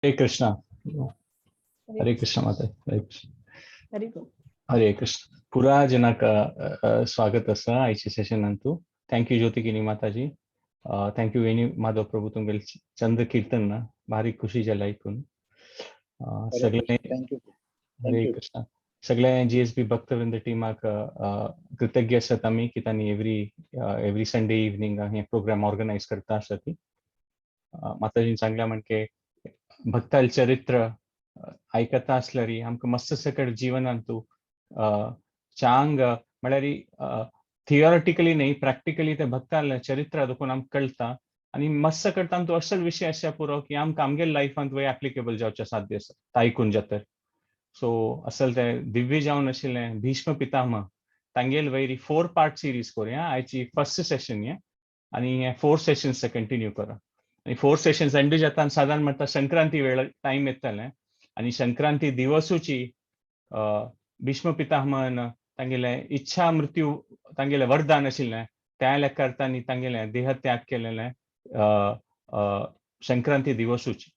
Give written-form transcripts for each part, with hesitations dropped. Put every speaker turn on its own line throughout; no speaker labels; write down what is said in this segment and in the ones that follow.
हरे कृष्णा. हरे कृष्ण माता, हरे कृष्ण.
हरी बोल.
हरे कृष्ण. पुरा जनाक स्वागत आसा आयच्या सेशनांतू. Thank you ज्योतिकिनी माताजी, thank you वेणी माधव प्रभू. तुमगेले चंद कीर्तन ना भारी खुशी जाली आयकून. सगळे
thank you.
Hare
you.
Krishna. सगळ्या जीएसबी भक्तवृंद टीमाक कृतज्ञ आसात आमी की तांणी एवरी एवरी संडे इवनिंग हे प्रोग्राम ऑर्गनायज करता आसा ती. माताजीन सांगल्या म्हणजे भक्ताल चरित्र आयकता आसल्यार आमकां मस्त सकट जिवनांतू चांग, म्हळ्यार थियोरिटिकली न्ही, प्रॅक्टिकली ते भक्ताल चरित्र देखून आमकां कळटा आनी मस्त करता आमचो असल विशय आसा पुरो की आमकां आमगेले लायफांत वय एप्लिकेबल जावचें साध्य आसा आयकून जातर. सो असल ते दिव्य जावन आशिल्लें Bhishma Pitamah तांगेल वयरी four part series करुया. आयची फर्स्ट सेशन हें आनी हे फोर सेशन्स कंटिन्यू करा आनी फोर सेशन्स एंड जाता सादारण म्हणटा संक्रांती वेळ टायम येतलें आनी संक्रांती दिवसूची भीष्म पितामहन तांगेले इच्छा मृत्यू तांगेलें वरदान आशिल्लें, त्या लेखार तांणी तांगेलें देहत्याग केलेलें संक्रांती दिवसूची.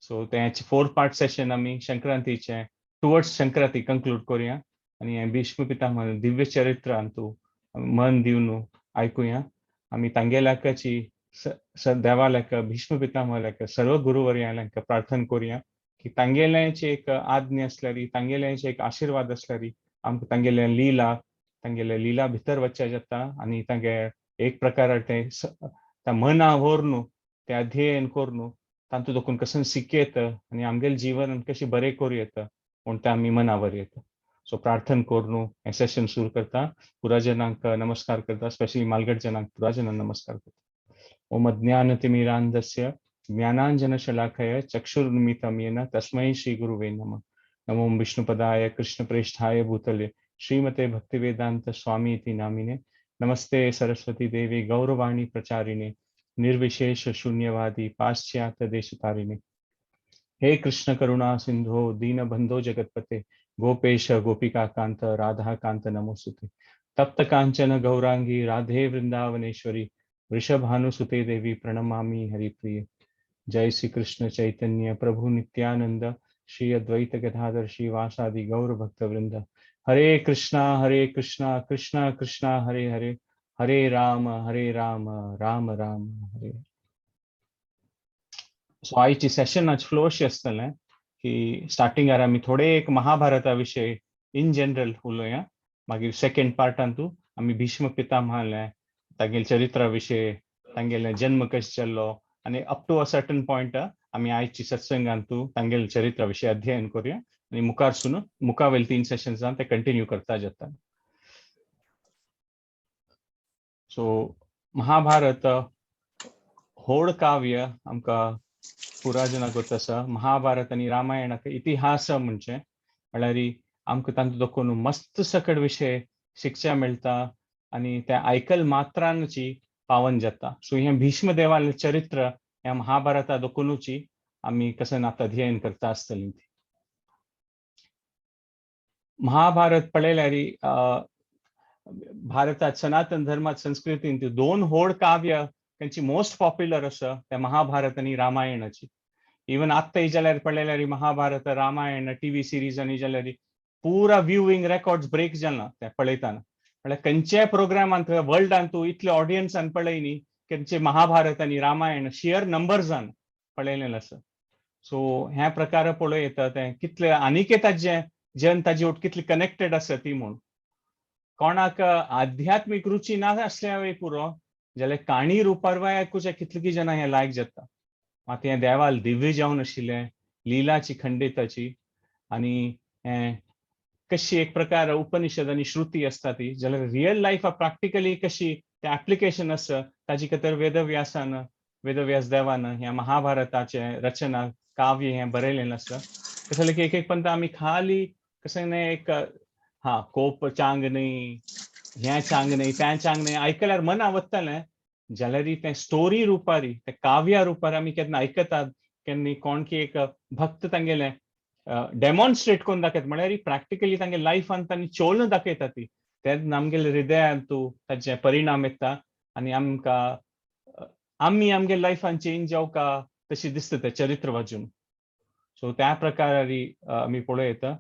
सो तें फोर पार्ट सेशन आमी संक्रांतीचे टुवर्ड्स संक्रांती कंक्लूड करुया आनी हें भीष्म पितामह दिव्य चरित्रांतू मन दिवन आयकुया. आमी तांगेल्याकाची देवाल्याक, भीष्म पितामहाल्याक, सर्व गुरुवर्याल्याक प्रार्थना करुया की तांगेल्याची एक आज्ञा आसल्यारी, तांगेल्याचे एक आशिर्वाद आसल्यारी आमकां तांगेले लीला भितर वचच्या जाता आनी तांगे एक प्रकार ते त्या मना व्हरून ते अध्ययन करून तांतू देखून कशें शिकयत आनी आमगेलें जीवन कशें बरें करूं येता म्हूण तें आमी मनावर येता. सो प्रार्थना करून हें सेशन सुरू करता. पुरा जनांक नमस्कार करता, स्पेशली मालगड जनांक पुरा जनांक नमस्कार करता. ओम अज्ञानतिमिरान्धस्य ज्ञानांजनशलाकया चक्षुरुन्मीलितं येन तस्मै श्रीगुरुवे नमः. नमो विष्णुपदाय कृष्णप्रेष्ठाय भूतले श्रीमते भक्तिवेदांत स्वामी इति नामिने. नमस्ते सरस्वती देवी गौरवाणी प्रचारिणे निर्विशेष शून्यवादी पाश्चात्य देशतारिणे. हे कृष्ण करुणा सिंधो दीनबंधो जगतपते गोपेश गोपिका कांत राधा कांत नमोस्तुते. तप्त कांचन गौरांगी राधे वृंदावनेश्वरी वृषभानुसुते देवी प्रणमामि हरिप्रिये. जय श्री कृष्ण चैतन्य प्रभु नित्यानंद श्री अद्वैत गदाधर श्रीवासादि गौर भक्त वृंद. हरे कृष्णा कृष्णा कृष्णा हरे हरे, हरे राम राम राम राम हरे. सो आयची सेशन आज फ्लो अशें आसतलें की स्टार्टिंगार आमी थोडे एक महाभारता विशय इन जनरल उलोवया. मागीर सेकंड पार्टांतू आमी भीष्म पितामहाले तागेले चरित्रा विशय, तांगेले जन्म कशें जाल्लो आनी up to a certain point आमी आयची सत्संगांतू तांगेले चरित्रा विशय अध्ययन करुया आनी मुखारसून मुखावेल तीन सेशन्सान ते कंटिन्यू करता जाता. सो महाभारत होड काव्य आमकां पुरा जनाक गोत आसा. महाभारत आनी रामायणाक इतिहास म्हणजे म्हळ्यार आमकां तांतूं देखून मस्त सकट विशय शिक्षा मेळटा आनी ते आयकल मात्रांची पावन जाता. सो हें भीष्म देवालें चरित्र ह्या महाभारता देखुनूची आमी कशें आतां अध्ययन करता आसतलीं ती. महाभारत पळयल्यार भारतात सनातन धर्मात संस्कृतीन ती दोन होड काव्य तांची मोस्ट पॉप्युलर आसा ते महाभारत आनी रामायणाची. इवन आत्तां जाल्यार पळयल्यार महाभारत रामायण टीव्ही सिरीज आनी जाल्यार पुरा व्ह्यूइंग रेकॉर्ड्स ब्रेक जाला ते पळयतना. म्हळ्यार खंयच्याय प्रोग्रामान वर्ल्डान तूं इतले ऑडियन्सान पळय न्ही खंयचे महाभारत आनी रामायण शियर नंबर्सान पळयलेलें आसा. सो ह्या प्रकार पळोवं येता तें कितले आनीक ताजे जन ताजी वट कितली कनेक्टेड आसा ती म्हूण. कोणाक आध्यात्मीक रुची ना आसल्यार पुरो जाल्यार काणी रुपार आयकुच्या कितलीं जाणां हें लायक जाता. मात हें देवाल दिव्य जावन आशिल्लें लिलाची खंडिताची आनी हें कशी एक प्रकार उपनिषद आनी श्रुती आसता ती जाल्यार रियल लायफ प्रॅक्टिकली कशी ते एप्लिकेशन आसा ताजी खातीर वेदव्यासान, वेदव्यास देवान ह्या महाभारताचें रचना काव्य हें बरयलेलें आसा. कशें जालें की एक एक पंत आमी खाली कशें न्ही एक हा कोप चांग न्ही, हें चांग न्ही, तें चांग न्ही आयकल्यार मना वतलें जाल्यार तें स्टोरी रुपारी तें काव्या रुपार आमी केन्ना आयकतात केन्ना कोण की एक भक्त तांगेलें डेमॉन्स्ट्रेट करून दाखयता, म्हळ्यार प्रॅक्टिकली तांगे लायफान तांणी चोलन दाखयता ती तेन्ना आमगेले हृदयान तूं ताचे परिणाम येता आनी आमकां आमी आमगे लायफान चेंज जावका तशी दिसता तें चरित्र वाचून. सो त्या प्रकारारी आमी पळोवं येता.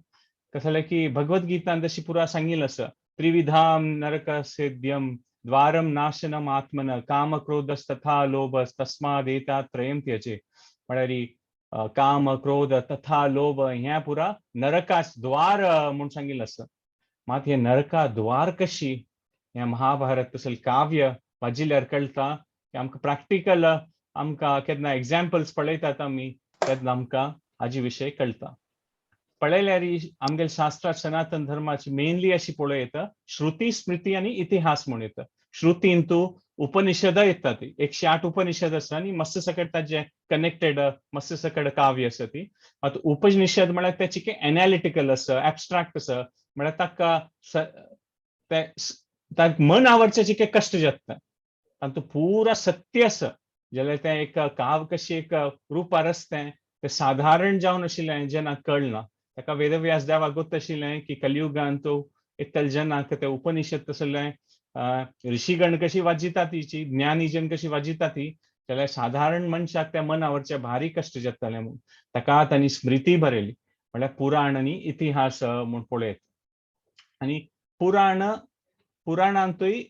कसं जालें की भगवद्गीतान तशी पुरा सांगिल्लें आसा, त्रिविधाम नरकसेद्यम द्वारम नाशनम आत्मन काम क्रोधस्तथा लोभ तस्माद एता त्रयं त्यजे. म्हळ्यार काम, क्रोध तथा लोभ ह्या पुरा नरकास द्वार म्हूण सांगिल्लें आसा. मात हे नरका द्वार कशी, हें महाभारत तसलें काव्य वाचिल्यार कळटा की आमकां प्रॅक्टिकल आमकां केन्ना एग्जाम्पल्स पळयतात आमी, तेन्ना आमकां हाजे विशय कळटा. पळयल्यार आमगेले शास्त्रात सनातन धर्माची मेनली अशी पळोवं येता, श्रुती, स्मृती आनी इतिहास म्हूण येता. श्रुतींतू उपनिषद येता, ती 108 उपनिषद आसा आनी मस्त सकट ताजे कनेक्टेड मस्त सकट काव्य आसा ती. आतां उपनिषद म्हळ्यार तें चिके एनालिटिकल आसा, एबस्ट्राक्ट आसा, म्हळ्यार ताका ते मन आवरचें चिके कश्ट जाता. तातूंत पुरा सत्य आसा, जाल्यार तें एक काव कशी एक रुपार आसता, तें साधारण जावन आशिल्लें जेन्ना कळना. ताका वेदव्यास देवाक गोत्त आशिल्लें की कलियुगांत इतले जनाक ते उपनिषद तसलें ऋषीगण कशी वाजिता तिची, ज्ञानी जन कशी वाजिता ती, जाल्यार साधारण मनशाक त्या मनावरचे भारी कश्ट जातले म्हूण ताका तांणी स्मृती बरयली, म्हळ्यार पुराण आनी इतिहास म्हूण पळयत. आनी पुराणांतूय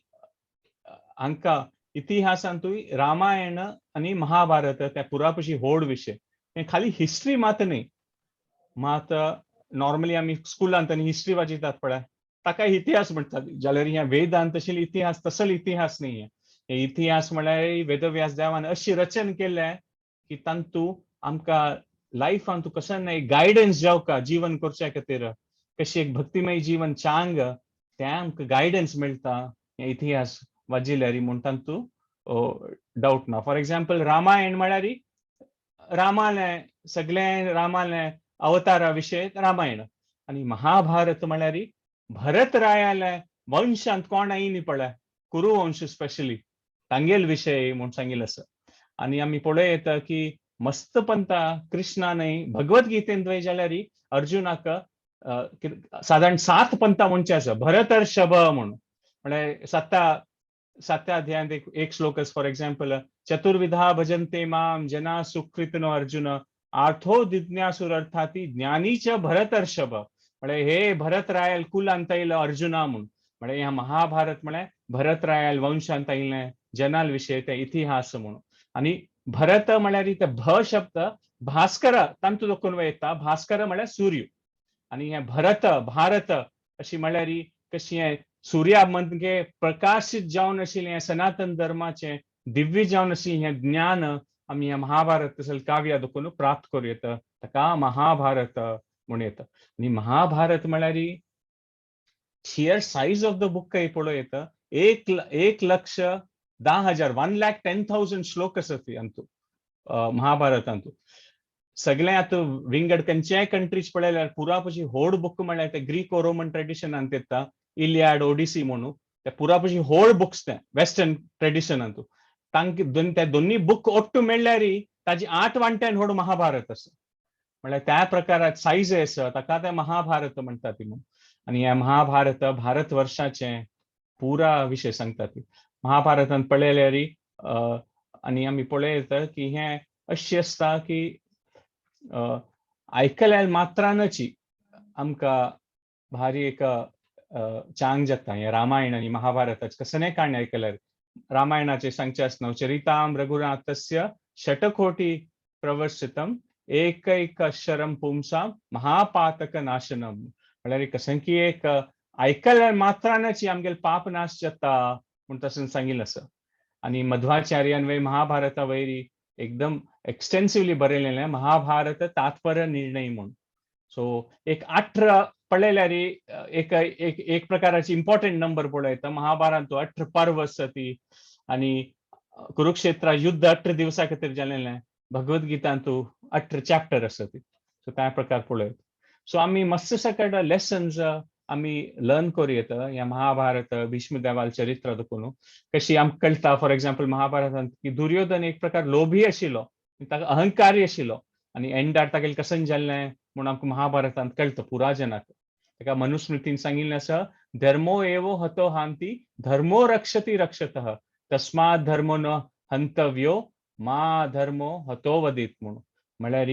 हांकां इतिहासांतूय रामायण आनी महाभारत त्या पुरापशी व्हड विशय. हें खाली हिस्ट्री मात न्ही. मात नॉर्मली आमी स्कुलांत आनी हिस्ट्री वाचितात पळय, ताका इतिहास म्हणटात. जाल्यार ह्या वेदांत तशें इतिहास तसलो इतिहास न्ही. हे इतिहास म्हळ्यार वेदव्यास देवान अशी रचन केलें की तांतू आमकां लायफान तूं कसं एक गायडन्स जावका, जीवन करच्या खातीर कशी एक भक्तिमय जीवन चांग तें आमकां गायडन्स मेळटा हे इतिहास वाचिल्यार म्हूण तातूंत डावट ना. फॉर एग्जाम्पल, रामायण म्हळ्यार रामालें सगळें, रामालें अवतारा विशय रामायण आनी महाभारत म्हळ्यार भरत रायाले वंशांत कोण आयनी पळय, कुरु वंश स्पेशली तांगेल विशय म्हूण सांगिल्लें आसा. आनी आमी पळोवं येता की मस्त पंता कृष्णानय भगवद्गीतेन वय जाल्यार अर्जुनाक सादारण सात पंथा म्हणचे आसा, भरतर्षभ म्हणून. म्हळ्यार सात्या अध्यायांत एक एक श्लोक. फॉर एग्जाम्पल, चतुर्विधा भजन्ते माम जना सुकृतिनो अर्जुन आर्थो जिज्ञासुरर्थार्थी ज्ञानी च भरतर्षभ. म्हळ्यार हे भरत रायाल कुलांत आयलो अर्जुना म्हूण. म्हळ्यार ह्या महाभारत म्हळ्यार भरत रायाल वंशांत आयिल्लें जनाल विशय ते इतिहास म्हणून. आनी भरत म्हळ्यार ते भ शब्द भास्कर तांतू दोखून येता. भास्कर म्हळ्यार सूर्य. आनी हे भरत, भारत अशी म्हळ्यार कशी हें सुर्या म्हणजे प्रकाशित जावन आशिल्लें सनातन धर्माचें दिव्य जावन आशिल्लें हें ज्ञान आमी ह्या महाभारत तसले काव्या दोखून प्राप्त करूं येता. ताका महाभारत म्हूण येता. आनी महाभारत म्हळ्यार sheer size of the book पळोवं येता, 1,10,000, 1,10,000 श्लोक आसा ती अंतू महाभारतांतू. सगळें आतां विंगड खंयच्याय कंट्रीज पळयल्यार पुरापशी व्हड बुक म्हळ्यार ते ग्रीक रोमन ट्रेडिशनांत येता, इलियाड, ओडिसी म्हणून. ते पुरापशी व्हड बुक्स ते वेस्टर्न ट्रेडिशनांतू. तांकां ते दोन्ही बुक ಒಟ್ಟು मेळ्ळ्यार ताजी आठ वांट्यान व्हड महाभारत आसा. म्हळ्यार त्या प्रकारात सायज आसा, ताका ते महाभारत म्हणटा ती म्हणून. आनी ह्या महाभारत भारत वर्षाचें पुरा विशय सांगता ती महाभारतान पळयल्यार. आनी आमी पळयता की हें अशें आसता की आयकल्यार मात्रानची आमकां भारी एक चांग जाता. हें रामायण आनी महाभारताचें कसलेंय काणी आयकल्यार, रामायणाचें सांगचें आसना, चरिताम रघुनाथस्य शतकोटी प्रवर्षितम एकैक अक्षरम पुंसाम महापातक नाशनम. म्हळ्यार कसं की एक आयकल्यार मात्रानची आमगेले पाप नाश जाता म्हूण तशें सांगिल्लें आसा. आनी मध्वाचार्यान वय महाभारता वयरी एकदम एक्सटेन्सिवली बरयलेलें महाभारत तात्पर्य निर्णय म्हूण. सो एक 18 पळयल्यार एक एक एक प्रकाराची इम्पॉर्टंट नंबर पळयता. महाभारत 18 पर्व आसा ती आनी कुरुक्षेत्र युद्ध 18 दिवसा खातीर जालेलें. भगवद्गीतांतू 18 चॅप्टर आसा ती. सो त्या प्रकार पळयत, सो आमी मस्त सकट लेसन्स आमी लर्न करूं येता ह्या महाभारत भीष्म देवाल चरित्र देखून. कशी आमकां कळटा, फॉर एग्जाम्पल, महाभारतांत की दुर्योधन एक प्रकार लोभी आशिल्लो, ताका अहंकारी आशिल्लो आनी एंडार तागेलें कसन जाल्लें म्हूण आमकां महाभारतांत कळटा पुरा जनाक. ताका मनुस्मृतीन सांगिल्लें आसा, धर्मो एवो हतो हांती धर्मो रक्षति रक्षतः तस्मात् धर्मो न हंतव्यो मा धर्मो हतो वदित म्हणून. म्हळ्यार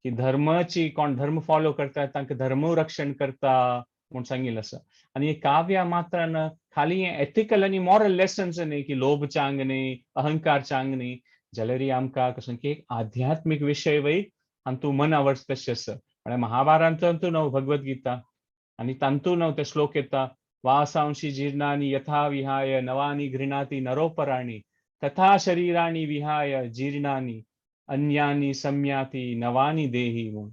की धर्माची कोण धर्म फॉलो करता तांकां धर्म रक्षण करता म्हूण सांगिल्लें आसा. आनी काव्या मात्रान खाली हें एथिकल आनी मॉरल लेसन्स न्ही की लोभ चांग न्ही, अहंकार चांग न्ही, जाल्यार आमकां कसो की एक आध्यात्मीक विशय वय हातूंत मन आवडटा तशें आसा. म्हळ्यार महाभारतांतू न्हू भगवत गीता आनी तांतू न्हू ते श्लोक येता, वासांशी जीर्णानि यथा विहाय नवानि गृह्णाति नरोपराणि तथा शरीराणि विहाय जीर्णानि अन्यानि संयाति नवानि देही म्हूण.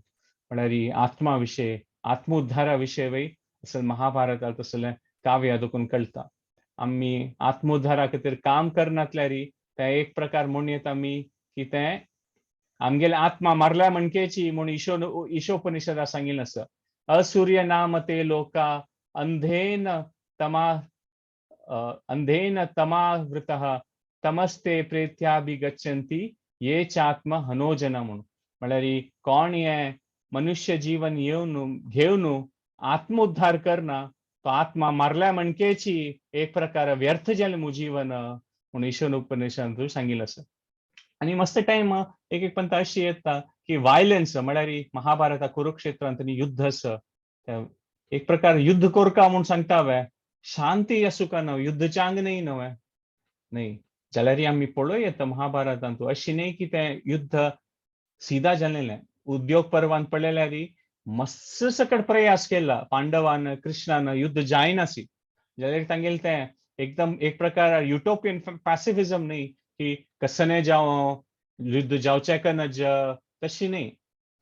म्हळ्यार आत्मा विशय, आत्मोद्धारा विशय वय असल महाभारतात तसलें काव्य देखून कळटा. आमी आत्मोद्धारा खातीर काम करनातल्यार तें एक प्रकार म्हूण येता आमी की तें आमगेले आत्मा मारल्या म्हणकेची म्हूण ईशोपनिषदा सांगिल्लें आसा. असूर्य नाम ते लोका अंधेन तमा अंधेन तमावृतः तमस्ते प्रेत्याभिगच्छन्ति ये चात्म हनोजन म्हूण. म्हळ्यार कोण हें मनुष्य जीवन येवन घेवन आत्मोद्धार करना तो आत्मा मारल्या म्हणकेची एक प्रकार व्यर्थ जालें म्हूण जीवन म्हूण ईशोपनिषदांत सांगिल्लें आसा. आनी मस्त टायम एक एक पंत अशी येता की वायलन्स म्हळ्यार महाभारता कुरुक्षेत्रांत युद्ध आसा, एक प्रकार युद्ध कोरका म्हूण सांगता वे, शांती आसूका न्हू, युद्ध चांग न्ही न्हय न्ही. जाल्यार आमी पळोवं येता महाभारतांत अशी न्ही की तें युद्ध सीधा जालेलें. उद्योग पर्वान पळयल्यार मस्त सकट प्रयास केला पांडवान कृष्णान, युद्ध जायनासी. जाल्यार तांगेलें तें एकदम एक प्रकार युटोपियन पॅसिफिझम न्ही की कसने जावं युद्ध जावचें का नज, तशी न्ही.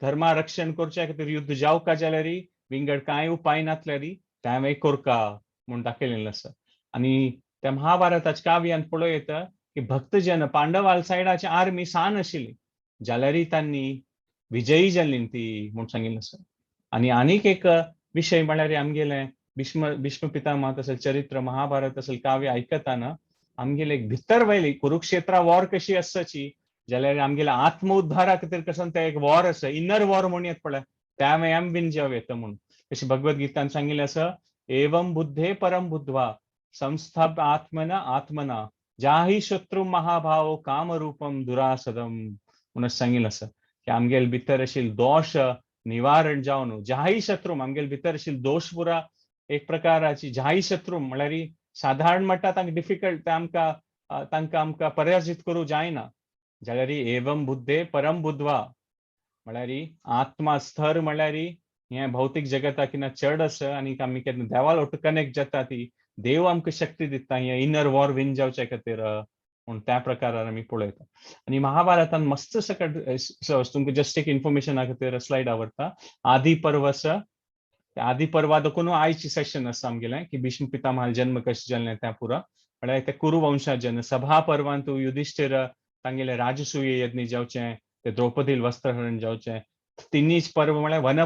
धर्मा रक्षण करच्या खातीर युद्ध जावका जाल्यार विंगड कांय उपाय नासल्यार तें कोरका म्हूण दाखयलेलें आसा. आनी त्या महाभारताच्या काव्यान पळोवं येता की भक्तजन पांडवाल सायडाची आर्मी सान आशिल्ली जाल्यारय तांणी विजयी जाल्ली ती म्हूण सांगिल्लें आसा. आनी आनीक एक विशय म्हळ्यार आमगेलें भीष्म भीष्म पितामह असेल चरित्र महाभारत असेल काव्य आयकताना आमगेले एक भितर वयली कुरुक्षेत्रा वॉर कशी आसची जाल्यार आमगेले आत्मउद्धारा खातीर कसो तें एक वॉर आसा, इनर वॉर म्हणून येत पळय, त्या मागीर आमी बीन जावं येता म्हणून. कशी भगवत गीतान सांगिल्लें आसा, एवं बुद्धे परम बुद्ध्वा संस्थाप आत्मना आत्मना जाहि शत्रू महाभाव कामरूपम दुरासदम म्हणून सांगिल्लें आसा की आमगेले भितर आशिल्ले दोश निवारण जावन जाही शत्रू आमगेले भितर आशिल्ले दोश पुरा एक प्रकाराची जाही शत्रू म्हळ्यार साधारण म्हणटा तांकां डिफिकल्ट, आमकां तांकां आमकां पराजीत करूं जायना. जाल्यार एवं बुद्धे परम बुद्ध्वा म्हळ्यार आत्मा स्थर म्हळ्यार हें भौतीक जगता किना चड आसा आनी आमी केन्ना देवाल ओटो कनेक्ट जाता ती देव आमकां शक्ती दिता हें इनर वॉर विन जावचे खातीर म्हूण त्या प्रकारान आमी पळयता. आनी महाभारतान मस्त सकट तुमकां जस्ट एक इन्फॉर्मेशना खातीर स्लायड आवडटा. आदी पर्व आसा, आदी पर्वा देखून आयची सेशन आसा आमगेलें की भीष्म पितामह जन्म कशें जालें तें पुरा. म्हळ्यार ते कुरु वंशाजन सभा पर्वांत युधिष्ठिर तांगेले राजसूय यज्ञ जावचें, ते द्रौपदील वस्त्रहरण जावचें. तिनीच पर्व म्हळ्यार वन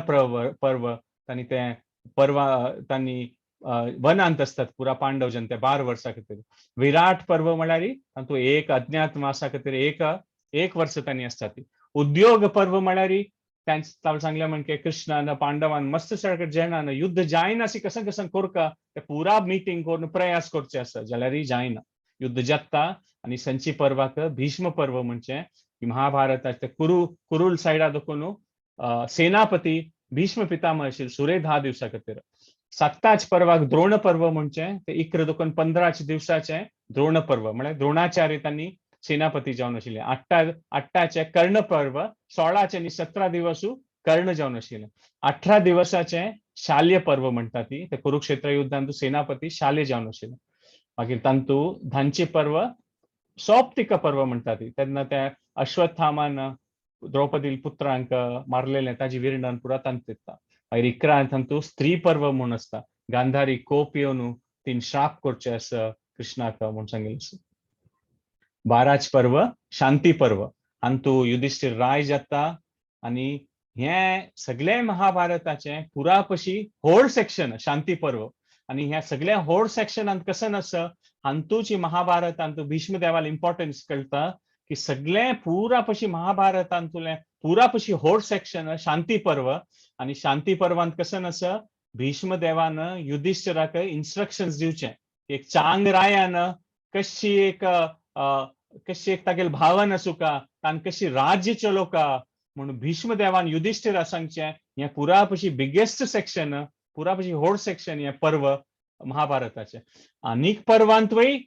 पर्व तांणी तें पर्वा तांणी वनांत असतात पुरा पांडव जन ते 12 वर्सां खातीर. विराट पर्व म्हळ्यार तातूंत एक अज्ञातवासा खातीर एक एक वर्स तांणी आसतात. उद्योग पर्व म्हळ्यार तांचे सांगलें म्हणजे कृष्णान पांडवान मस्त सारकें जेणान युद्ध जायना अशी कसं कसं कोरका ते पुरा मिटींग करून प्रयास करचे आसा जाल्यारय जायना, युद्ध जाता. आनी संची पर्वाक भीष्म पर्व म्हणजे महाभारताचे कुरु कुरुल सायडा देखून सेनापती भीष्म पितामह आशिल्ले सुरे 10 दिवसा खातीर. 7 पर्वाक द्रोण पर्व म्हणजे ते 11 देखून 15 दिवसाचे द्रोण पर्व म्हळ्यार द्रोणाचार्य तांणी सेनापती जावन आशिल्ले. 8 कर्ण पर्व, 16 आनी 17 दिवसू कर्ण जावन आशिल्ले. 18 दिवसाचे शाल्य पर्व म्हणटा ती ते कुरुक्षेत्र युद्धांत सेनापती शाल्य जावन आशिल्ले. मागीर तांतू धांचे पर्व सौप्तिक पर्व म्हणटा ती तेन्ना त्या अश्वत्थामान द्रौपदी पुत्रांक मारलेले ताजी विर्णन पुरा तांत दिता. मागीर 11 तांतू स्त्री पर्व म्हूण आसता, गांधारी कोप येवन तीन श्राप करचे आसा कृष्णाक म्हूण सांगिल्लें आसा. 12 पर्व शांती पर्व हातूंत युधिष्ठिर राय जाता. आनी हें सगळें महाभारताचें पुरापशी होल सेक्शन शांती पर्व. आनी ह्या सगळ्या होल सेक्शनांत कसं आसा हातूंची महाभारतांत भीष्म देवाल इम्पॉर्टन्स कळटा की सगळें पुरापशी महाभारतांतलें पुरापशी होल सेक्शन शांती पर्व. आनी शांती पर्वांत कसं आसा भीष्म देवान युधिष्ठिराक इन्स्ट्रक्शन्स दिवचें एक चांग रायान कशी एक कशी एक तागेल भावन आसूका, तान कशी राज्य चलोवका, म्हणून भीष्मदेवान युधिष्ठिरा सांगचें. हें पुरा पशी बिगेस्ट सेक्शन, पुरा पशी व्हड सेक्शन हें पर्व महाभारताचें. आनीक पर्वांतूय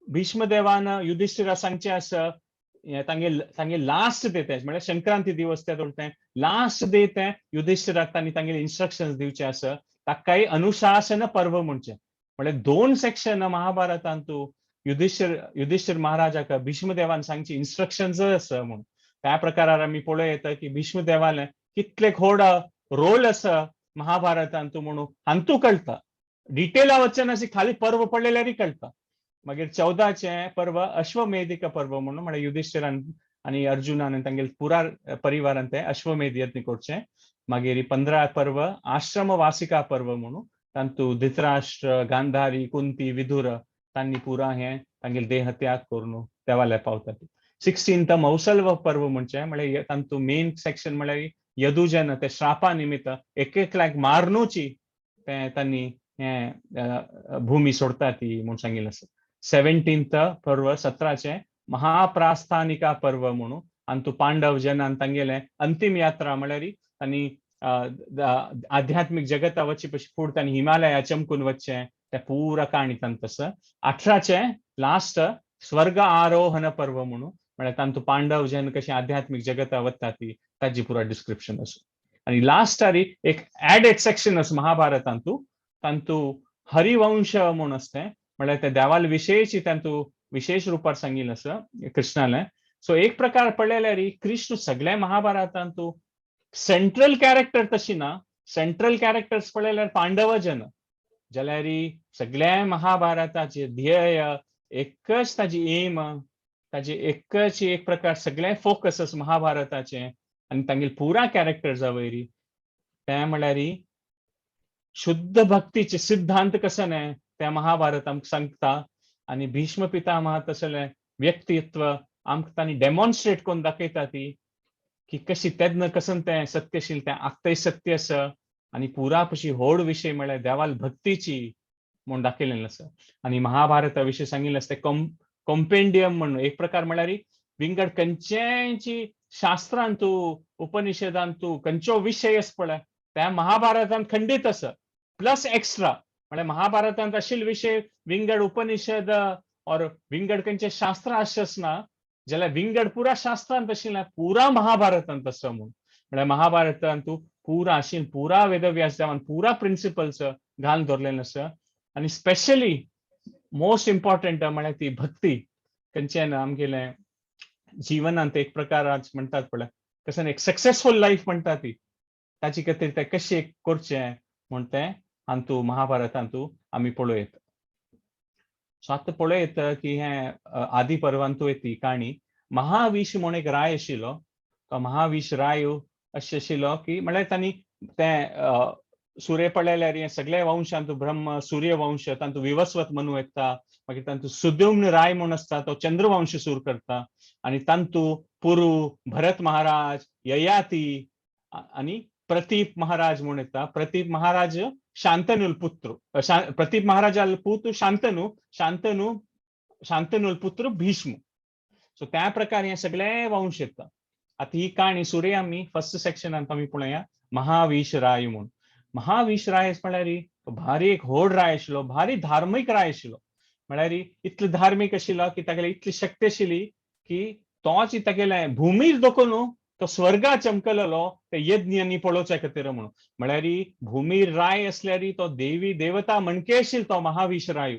भीष्मदेवान युधिष्ठिरा सांगचें आसा. हें तांगे तांगे लास्ट डे तें, म्हळ्यार संक्रांती दिवस ते तें लास्ट डे तें युधिष्ठिराक तांणी तांगेले इन्स्ट्रक्शन्स दिवचे आसा. ताकाय अनुशासन पर्व म्हणचें. म्हळ्यार दोन सेक्शन महाभारतांतू युधिष्ठिर युधिष्ठिर महाराजाक भीष्मदेवान सांगची इन्स्ट्रक्शन्स आसा. म्हणून त्या प्रकारार आमी पळोवं येता की भीष्मदेवाले कितले व्हड रोल आसा महाभारतांतू म्हणून हांतू कळटा. डिटेला वचना, खाली पर्व पडलेल्यारी कळटा. मागीर 14चें पर्व अश्वमेधिक पर्व म्हणून, म्हळ्यार युधिष्ठिरान आनी अर्जुनान आनी तांगेले पुरा परिवारान ते अश्वमेध यत्न करचें. मागीर 15 पर्व आश्रमवासिका पर्व म्हणून, तांतू धृतराष्ट्र, गांधारी, कुंती, विदुर तांणी पुरा हें तांगेले देहत्याग करून देवालय पावतात. 16th मौसल्व पर्व म्हणचें, म्हळ्यार तांतू मेन सेक्शन म्हळ्यार यदुजन ते श्रापा निमित्त एक एकल्याक मारनूची ते तांणी हें भूमी सोडटा ती म्हूण सांगिल्लें आसा. 17th पर्व, 17चें महाप्रास्थानिका पर्व म्हणून, आनी पांडव जनान तांगेले अंतिम यात्रा, म्हळ्यार तांणी आध्यात्मिक जगता वचचे पशी फुडें तांणी हिमालया चमकून वचचें, ते पुरा काणी तांत आसा. 18चें लास्ट स्वर्ग आरोहण पर्व म्हणून, म्हळ्यार तांतू पांडव जन कशें आध्यात्मिक जगता वता ती ताजी पुरा डिस्क्रिप्शन आसा. आनी लास्टारी एक एडेड सेक्शन आसा महाभारतांतू, तांतू हरिवंश म्हूण आसता, म्हळ्यार त्या देवाल विशयची तांतू विशेष रुपार सांगिल्लें आसा कृष्णालें. सो एक प्रकार पळयल्यार कृष्ण सगळ्या महाभारतांतू सेंट्रल कॅरेक्टर तशी ना. सेंट्रल कॅरेक्टर्स पळयल्यार पांडव जन, जाल्यार सगळ्या महाभारताचे ध्येय एकच, ताजी एम, ताजे एकच एक प्रकार सगळे फोकस आसा महाभारताचे आनी तांगेले पुरा कॅरेक्टर्सा वयरी, तें म्हळ्यार शुद्ध भक्तीचे सिद्धांत कसो न्ही त्या महाभारत आमकां सांगता. आनी भीष्म पितामह तसलें व्यक्तित्व आमकां तांणी डेमॉन्स्ट्रेट करून दाखयता ती की कशी तेन्ना कसन तें सत्यशील, तें आत्ताय सत्य आसा. आनी पुरा पशी व्हड विशय म्हळ्यार देवाल भक्तीची म्हूण दाखयलेलें आसा. आनी महाभारता विशीं सांगिल्लें आसा, तें कॉम्पेंडियम म्हणून एक प्रकार, म्हळ्यार विंगड खंयचेंची शास्त्रांतू, उपनिषदांतू खंयचो विशय आसा पळय, त्या महाभारतांत खंडीत आसा, प्लस एक्स्ट्रा. म्हळ्यार महाभारतांत आशिल्ले विशय विंगड उपनिषद और विंगड खंयचे शास्त्र आसचे आसना जाल्यार विंगड पुरा शास्त्रांत आशिल्लें पुरा महाभारतांत आसा म्हूण. म्हळ्यार महाभारतांत पुरा आशिल्लें पुरा वेदव्यास देवान पुरा प्रिंसिपल्स घालून दवरलेले आसा. आनी स्पेशली मोस्ट इम्पॉर्टंट म्हळ्यार ती भक्ती खंयच्यान आमगेलें जिवनांत एक प्रकारात म्हणटात पळय, कसं एक सक्सेसफुल लायफ म्हणटा ती, ताची खातीर तें कशें करचें म्हूण तें हातूंत महाभारतांतू आमी पळोवं. सो आतां पळयत की हें आदी पर्वांतू ती काणी. महाविश म्हूण एक राय आशिल्लो. तो महाविश राय अशें आशिल्लो की म्हळ्यार तांणी तें सूर्य पळयल्यार हे सगळे वंशांत ब्रह्म सूर्यवंश, तांतू विवस्वत मनू येता. मागीर तांतू सुद्युम्न राय म्हूण आसता, तो चंद्रवंश सुरू करता. आनी तांतू पुरु, भरत महाराज, ययाती आनी प्रतीप महाराज म्हूण येता. प्रतीप महाराज शांतनुल पुत्र, प्रतीप महाराजाल पूत शांतनु, शांतनु शांतनुल पुत्र भीष्म. सो त्या प्रकार हे सगळे वंश येता. आतां ही काणी सुरे आमी फर्स्ट सेक्शनांत आमी पळोवया महावीश राय म्हूण. महावीश राय म्हळ्यार भारी एक व्हड राय आशिल्लो, भारी धार्मीक राय आशिल्लो. म्हळ्यार इतलो धार्मीक आशिल्लो की तागेली इतली शक्ती आशिल्ली की तोच तागेले भुमीर दखून तो स्वर्गा चमकलेलो ते यज्ञांनी पळोवच्या खातीर म्हणून. म्हळ्यार भुमीर राय असल्यार तो देवी देवता म्हणके आशिल्लो तो महावीश राय.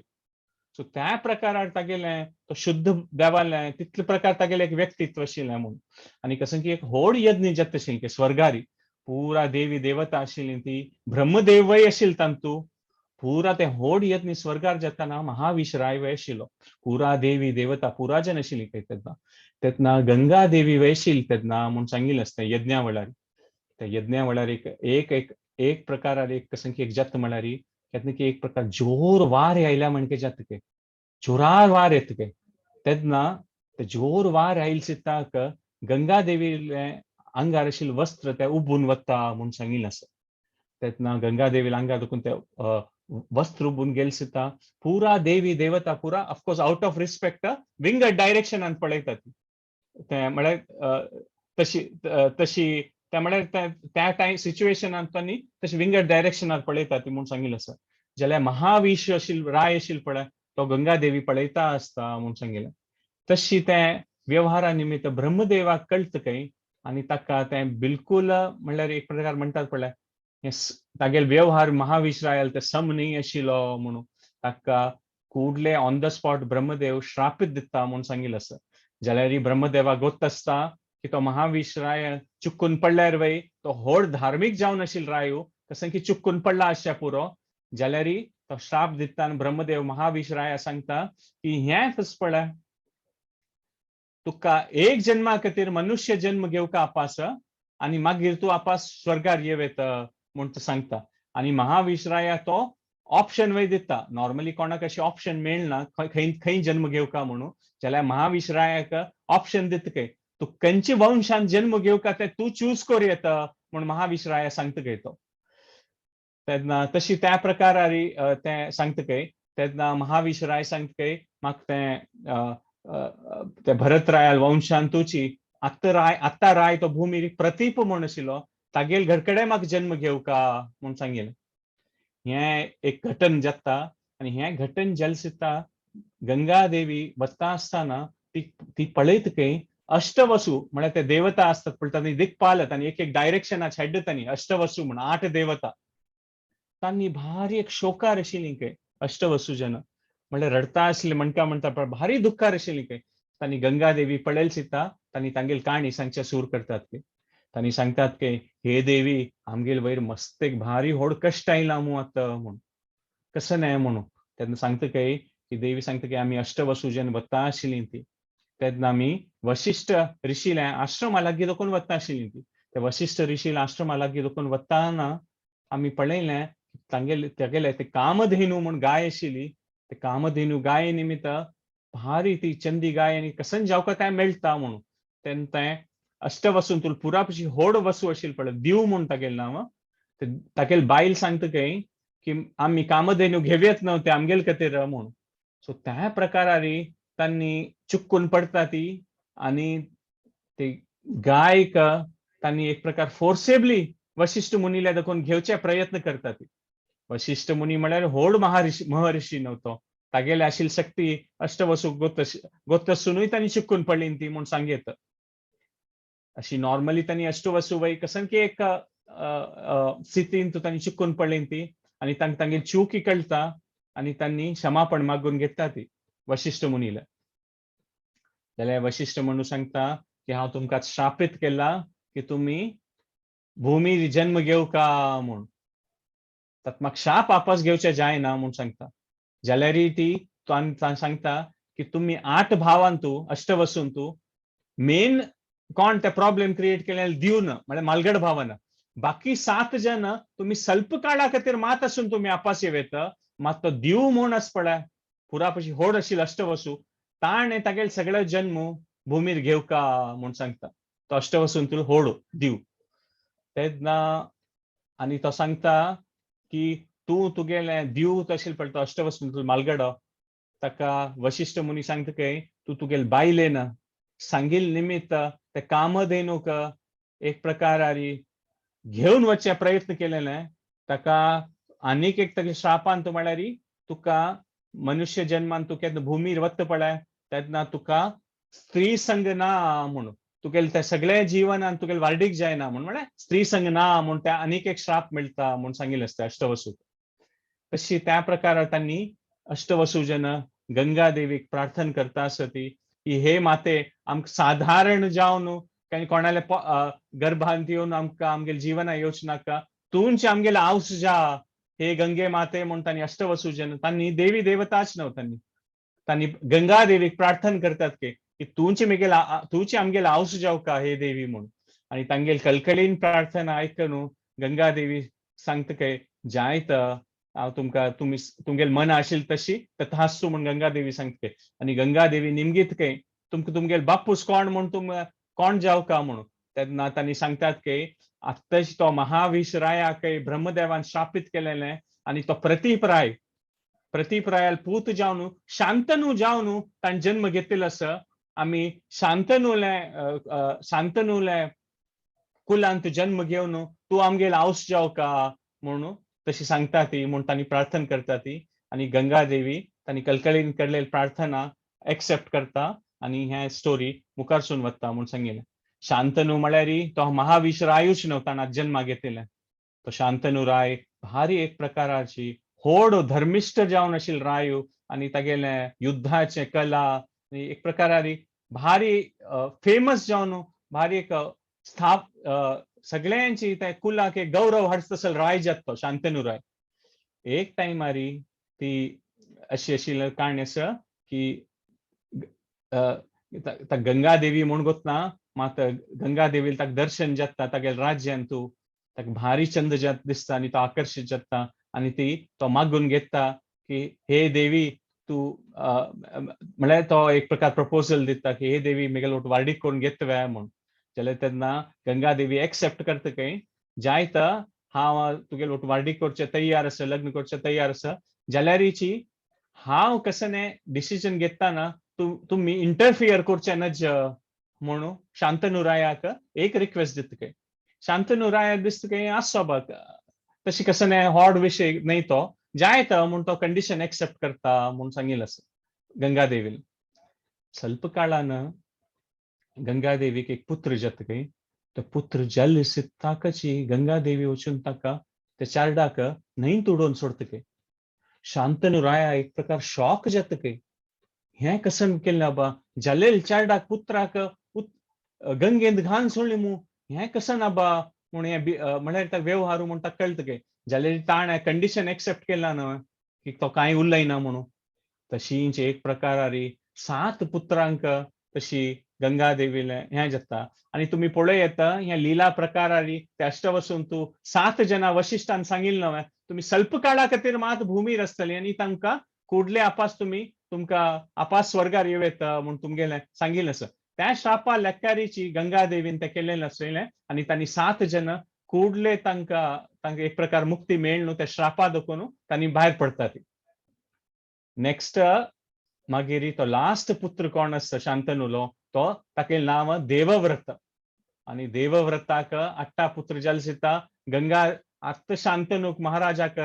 सो त्या प्रकारार तागेलें तो शुद्ध देवालें तितले प्रकार तागेलें एक व्यक्तित्व आशिल्लें म्हणून. आनी कसं की एक व्हड यज्ञ जाता आशिल्लें की स्वर्गारी पुरा देवी देवता आशिल्ली ती, ब्रह्मदेवय आशिल्ले तांतू. पुरा ते व्हड यज्ञ स्वर्गार जाताना महावीश राय आशिल्लो, पुरा देवी देवता पुरा जन आशिल्ली खंय तेन्ना. तेन्ना गंगा देवी वयशील तेन्ना म्हूण सांगिल्लें आसता. यज्ञा वेळार, त्या यज्ञा वेळार एक एक एक एक प्रकारार एक कसं की एक जाता, म्हळ्यार केन्ना की एक प्रकार जोर वार आयल्या म्हणके जाता की जोरार वार येता की, तेन्ना ते जोर वार आयल चित्ताक गंगा देवीले आंगार आशिल्लें वस्त्र ते उबून वता म्हूण सांगिल्लें आसा. तेन्ना गंगा देवीला आंगार दुखून ते वस्त्र उबून गेल सिता पुरा देवी देवता पुरा ऑफकोर्स आउट ऑफ रिस्पेक्ट विंगड डायरेक्शनान पळयतात ते, म्हळ्यार तशी तशी त्या म्हळ्यार त्या टायम सिच्युएशनान तांणी तशी विंगड डायरेक्शनार पळयता ती म्हूण सांगिल्लें आसा. जाल्यार महाविश्व आशिल्लो राय आशिल्लो पळय तो गंगादेवी पळयता आसता म्हूण सांगिल्लें. तशी तें व्यवहारा निमित्त ब्रह्मदेवाक कळटा खंय आनी ताका तें बिलकूल म्हणल्यार एक प्रकार म्हणटात पळय हें तागेले व्यवहार महाविश्व रायाल ते सम न्ही आशिल्लो म्हणून ताका कुडले ऑन the spot Brahmadev श्रापीत दिता म्हूण सांगिल्लें आसा. जाल्यार ब्रह्मदेवाक गोत्त आसता की तो महाविश्व राय चुकून पडल्यार वय तो व्हड धार्मीक जावन आशिल्लो रायू कसं की चुकून पडला आसच्या पुरो. जाल्यार तो श्राप दिता आनी ब्रह्मदेव महाविश्व राया सांगता की हें कस पळय तुका एक जन्मा खातीर मनुष्य जन्म घेवका आपास आनी मागीर तूं आपास स्वर्गार येव येता म्हूण तो सांगता. आनी महाविश्राया तो ऑप्शन वय दिता. नॉर्मली कोणाक अशें ऑप्शन मेळना खंय खंय जन्म घेवका म्हणून, जाल्यार महाविश्रायाक ऑप्शन दिता खंय तूं खंयच्या वंशान जन्म घेवका तें तूं चूज करूं येता म्हूण महाविश्राया सांगता खंय तो. तेन्ना तशी त्या प्रकारारी तें सांगता खंय. तेन्ना महाविश्राय सांगता खंय म्हाका तें ते भरतरायाल वंशान तुची आत्तां राय आत्तां राय तो भूमी प्रतीप म्हूण आशिल्लो तागेल घरकडे म्हाका जन्म घेवका म्हूण सांगिल्लें. हें एक घटन जाता आनी हें घटन जालें गंगादेवी वता आसतना ती ती पळयत खंय अष्टवसू म्हळ्यार ते देवता आसतात पळय तांणी दिक्पाल तांणी एक एक डायरेक्शनाक हेड तांणी अष्टवसू म्हूण 8 देवता तांणी भारी एक शोकार आशिल्ली खंय अष्टवसू जन म्हणल्यार रडता आशिल्ले म्हणटा म्हणटा पण भारी दुख्खार आशिल्ली खंय. तांणी गंगादेवी पळयल सिता तांणी तांगेल काणी सांगचे सूर करतात की तांणी सांगतात की हे देवी आमगेल वयर मस्त एक भारी व्हड कश्ट आयला मू आतां म्हूण कसं न्हय म्हणून. तेन्ना सांगता खंय की देवी सांगता की आमी अष्टवसू जन वता आशिल्ली ती तेन्ना आमी वशिश्ठ ऋषील्या आश्रमा लागीं दोकून वता आशिल्ली ती ते वशिश्ठ ऋषील्या आश्रमा लागीं दोकून वताना आमी पळयलें तांगेले तागेले ते कामधेनू म्हूण गाय आशिल्ली ते कामधेनू गाये निमित्त भारी ती चंदी गाय आनी कसन जावका तें मेळटा म्हणून. तेन्ना तें अष्टवसून तुला पुरापशी होड वसू आशिल्ली पळय दिव म्हूण तागेलें नांव तागेल बायल सांगता खंय की आमी कामधेनू घेवयेत न्हू ते आमगेल खातीर म्हूण. सो त्या प्रकारारी तांणी चुकून पडटा ती आनी ती गायक तांणी एक प्रकार फोर्सेबली वशिश्ठ मुनील्या दाखोवन घेवचे प्रयत्न करता ती. वशिश्ठ मुनी म्हळ्यार व्हड महाऋषी महर्षी न्हू तो तागेले आशिल्ली शक्ती अष्टवसू गोत्तसुनूय तांणी चुकून पडली ती म्हूण सांगयत. अशी नॉर्मली तांणी अष्टवसू वय कसन की एक स्थितीन तांणी चुकून पडली ती आनी तांकां तांगेली चुकी कळटा आनी तांणी क्षमापण मागून घेता ती वशिश्ठ मुनीला. जाल्यार वशिश्ठ म्हणून सांगता की हांव तुमकां श्रापीत केला की तुमी भूमी जन्म घेवका म्हूण तात म्हाका शाप आपस घेवचे जायना म्हूण सांगता. जाल्यार ती सांगता की तुमी 8 भावांतू अष्टवसूंतू मेन कोण ते प्रॉब्लेम क्रिएट केले दिवन म्हळ्यार मालगड भावन बाकी 7 जण तुमी स्वल्प काळा खातीर मात आसून तुमी आपास येत मात तो दिव म्हूण आस पळय पुरापशी होड आशिल्लो अष्टवसू ताणें तागेले सगळे जन्म भूमीर घेवका म्हूण सांगता. तो अष्टवसून तुला होड दिव तेन्ना आनी तो सांगता की तूं तुगेलें दिव तशें पळय तो अष्टवसून तुला मालगडो ताका वशिश्ठ मुनी सांगता खंय तूं तुगेले बायलेन सांगील निमित्त ते कामधेनूक एक प्रकारारी घेवन वचचे प्रयत्न केलेले ताका आनीक एक तागे श्रापान तूं म्हळ्यार तुका मनुष्य जन्मान तूं केन्ना भूमीर वता पळय तेन्ना तुका स्त्री संग ना म्हणून तुगेले ते सगळे जीवनान तुगेले वार्डीक जायना म्हूण म्हळ्यार स्त्री संग ना म्हूण त्या आनीक एक श्राप मेळटा म्हूण सांगिल्लें आसता अष्टवसू. तशी त्या प्रकार तांणी अष्टवसू जन गंगादेवीक प्रार्थना करता आसती की हे माते आमकां साधारण जावन कांय कोणाले गर्भांत येवन आमकां आमगेले जिवना येवचें नाका तूंच आमगेले आवस जा हे गंगे माते म्हूण तांणी अष्टवसू जन तांणी देवी देवताच न्हू तांणी तांणी गंगादेवीक प्रार्थना करतात की तूंच मेगेल तूंच आमगेले आवस जावका हे देवी म्हूण. आनी तांगेल कलकलीन प्रार्थना आयकून गंगादेवी सांगता काय जायत हांव तुमकां तुमी तुमगेले मन आशिल्लें तशी तथास्तु म्हूण गंगादेवी सांगता. आनी गंगादेवी निमगीत काय तुमकां तुमगेले बापूस कोण म्हूण तुम कोण जावका म्हणून तेन्ना तांणी सांगतात की आत्ताच तो महाविष रायाक ब्रह्मदेवान शापित केलेलें आनी तो प्रतीप राय प्रतीप रायाल पूत जावन शांतनू जावन ताणें जन्म घेतिल्लो आसा. आमी शांतनुले शांतनुले कुलांत जन्म घेवन तूं आमगेल आवस जावका म्हणून तशी सांगता ती म्हूण तांणी प्रार्थना करता ती. आनी गंगा देवी तांणी कलकळीन केल्ले प्रार्थना एक्सेप्ट करता आनी हे स्टोरी मुखारसून वता म्हूण सांगिल्लें. शांतनू म्हळ्यार तो महावीश रायूच न्हू ताणें जन्मा घेतिल्लें. तो शांतनू राय भारी एक प्रकाराची होड धर्मिश्ट जावन आशिल्लो रायू आनी तागेले युद्धाचे कला एक प्रकारारी भारी फेमस जावन भारी एक स्थाप सगळ्यांची त्या कुलाक एक गौरव हाडटा तसो राय जाता तो शांतनू राय. एक टायमारी ती अशी आशिल्ली काणी आसा की गंगा देवी म्हूण गोतना मात गंगा देवी ताका दर्शन जाता तागेले राज्यान तूं ताका भारी चंद जात दिसता आनी तो आकर्शीत जाता आनी ती तो मागून घेता की हे देवी तूं म्हळ्यार तो एक प्रकार प्रपोजल दिता की हे देवी म्हगेलो वार्डीक करून घेतवे म्हूण. जाल्यार तेन्ना गंगा देवी एक्सेप्ट करता खंय जायता हांव तुगेलो वार्डीक करचें तयार आसा, लग्न करचें तयार आसा, जाल्यारीची हांव कसने डिसिजन घेतना तूं तुमी इंटरफियर करचें नज म्हणून शांतनू रायाक एक रिक्वेस्ट दिता खंय. शांतनू रायाक दिसता खंय आसो बा तशी कसने हॉड विशय न्हय तो जायता म्हूण तो कंडिशन एक्सेप्ट करता म्हूण सांगिल्लें आसा गंगा देवीन. स्वल्प काळान गंगा देवीक एक पुत्र जाता खंय. तो पुत्र जाल्ले सित्ताकची गंगा देवी वचून ताका त्या चारडाक न्हंयत उडोवन सोडटा खंय. शांतनू राया एक प्रकार शॉक जाता खंय. हें कसन केलें आबा जालेल चारडाक पुत्राक गंगेंत घान सोडली मू हें कसन आबा म्हूण हें म्हळ्यार ताका व्यवहार म्हूण ताका कळटा खंय. जाल्यार ताणें कंडिशन एक्सेप्ट केला न्हय की तो कांय उलयना म्हणून. तशींच एक प्रकारारी 7 पुत्रांक तशी गंगा देवीले हें जाता. आनी तुमी पळय येता ह्या लिला प्रकारारी ते अष्टवसून तूं 7 जाणां वशिश्ठान सांगिल्लें न्हय तुमी स्वल्प काळा खातीर मात भुमीर आसतली आनी तांकां कुडले आपास तुमी तुमकां आपास स्वर्गार येवं येता म्हूण तुमगेलें सांगिल्लें आसा. त्या श्रापा लेक्कारीची गंगा देवीन तें केलेलें आसलें आनी तांणी 7 जाणां कुडले तांकां तांकां एक प्रकार मुक्ती मेळ न्हू त्या श्रापा दखून तांणी भायर पडटा ती. नेक्स्ट मागीर तो लास्ट पुत्र कोण आसता शांतनुलो तो ताके नांव देवव्रत. आनी देवव्रताक 8 पुत्र जाले दिता गंगा आत्त शांतनूक महाराजाक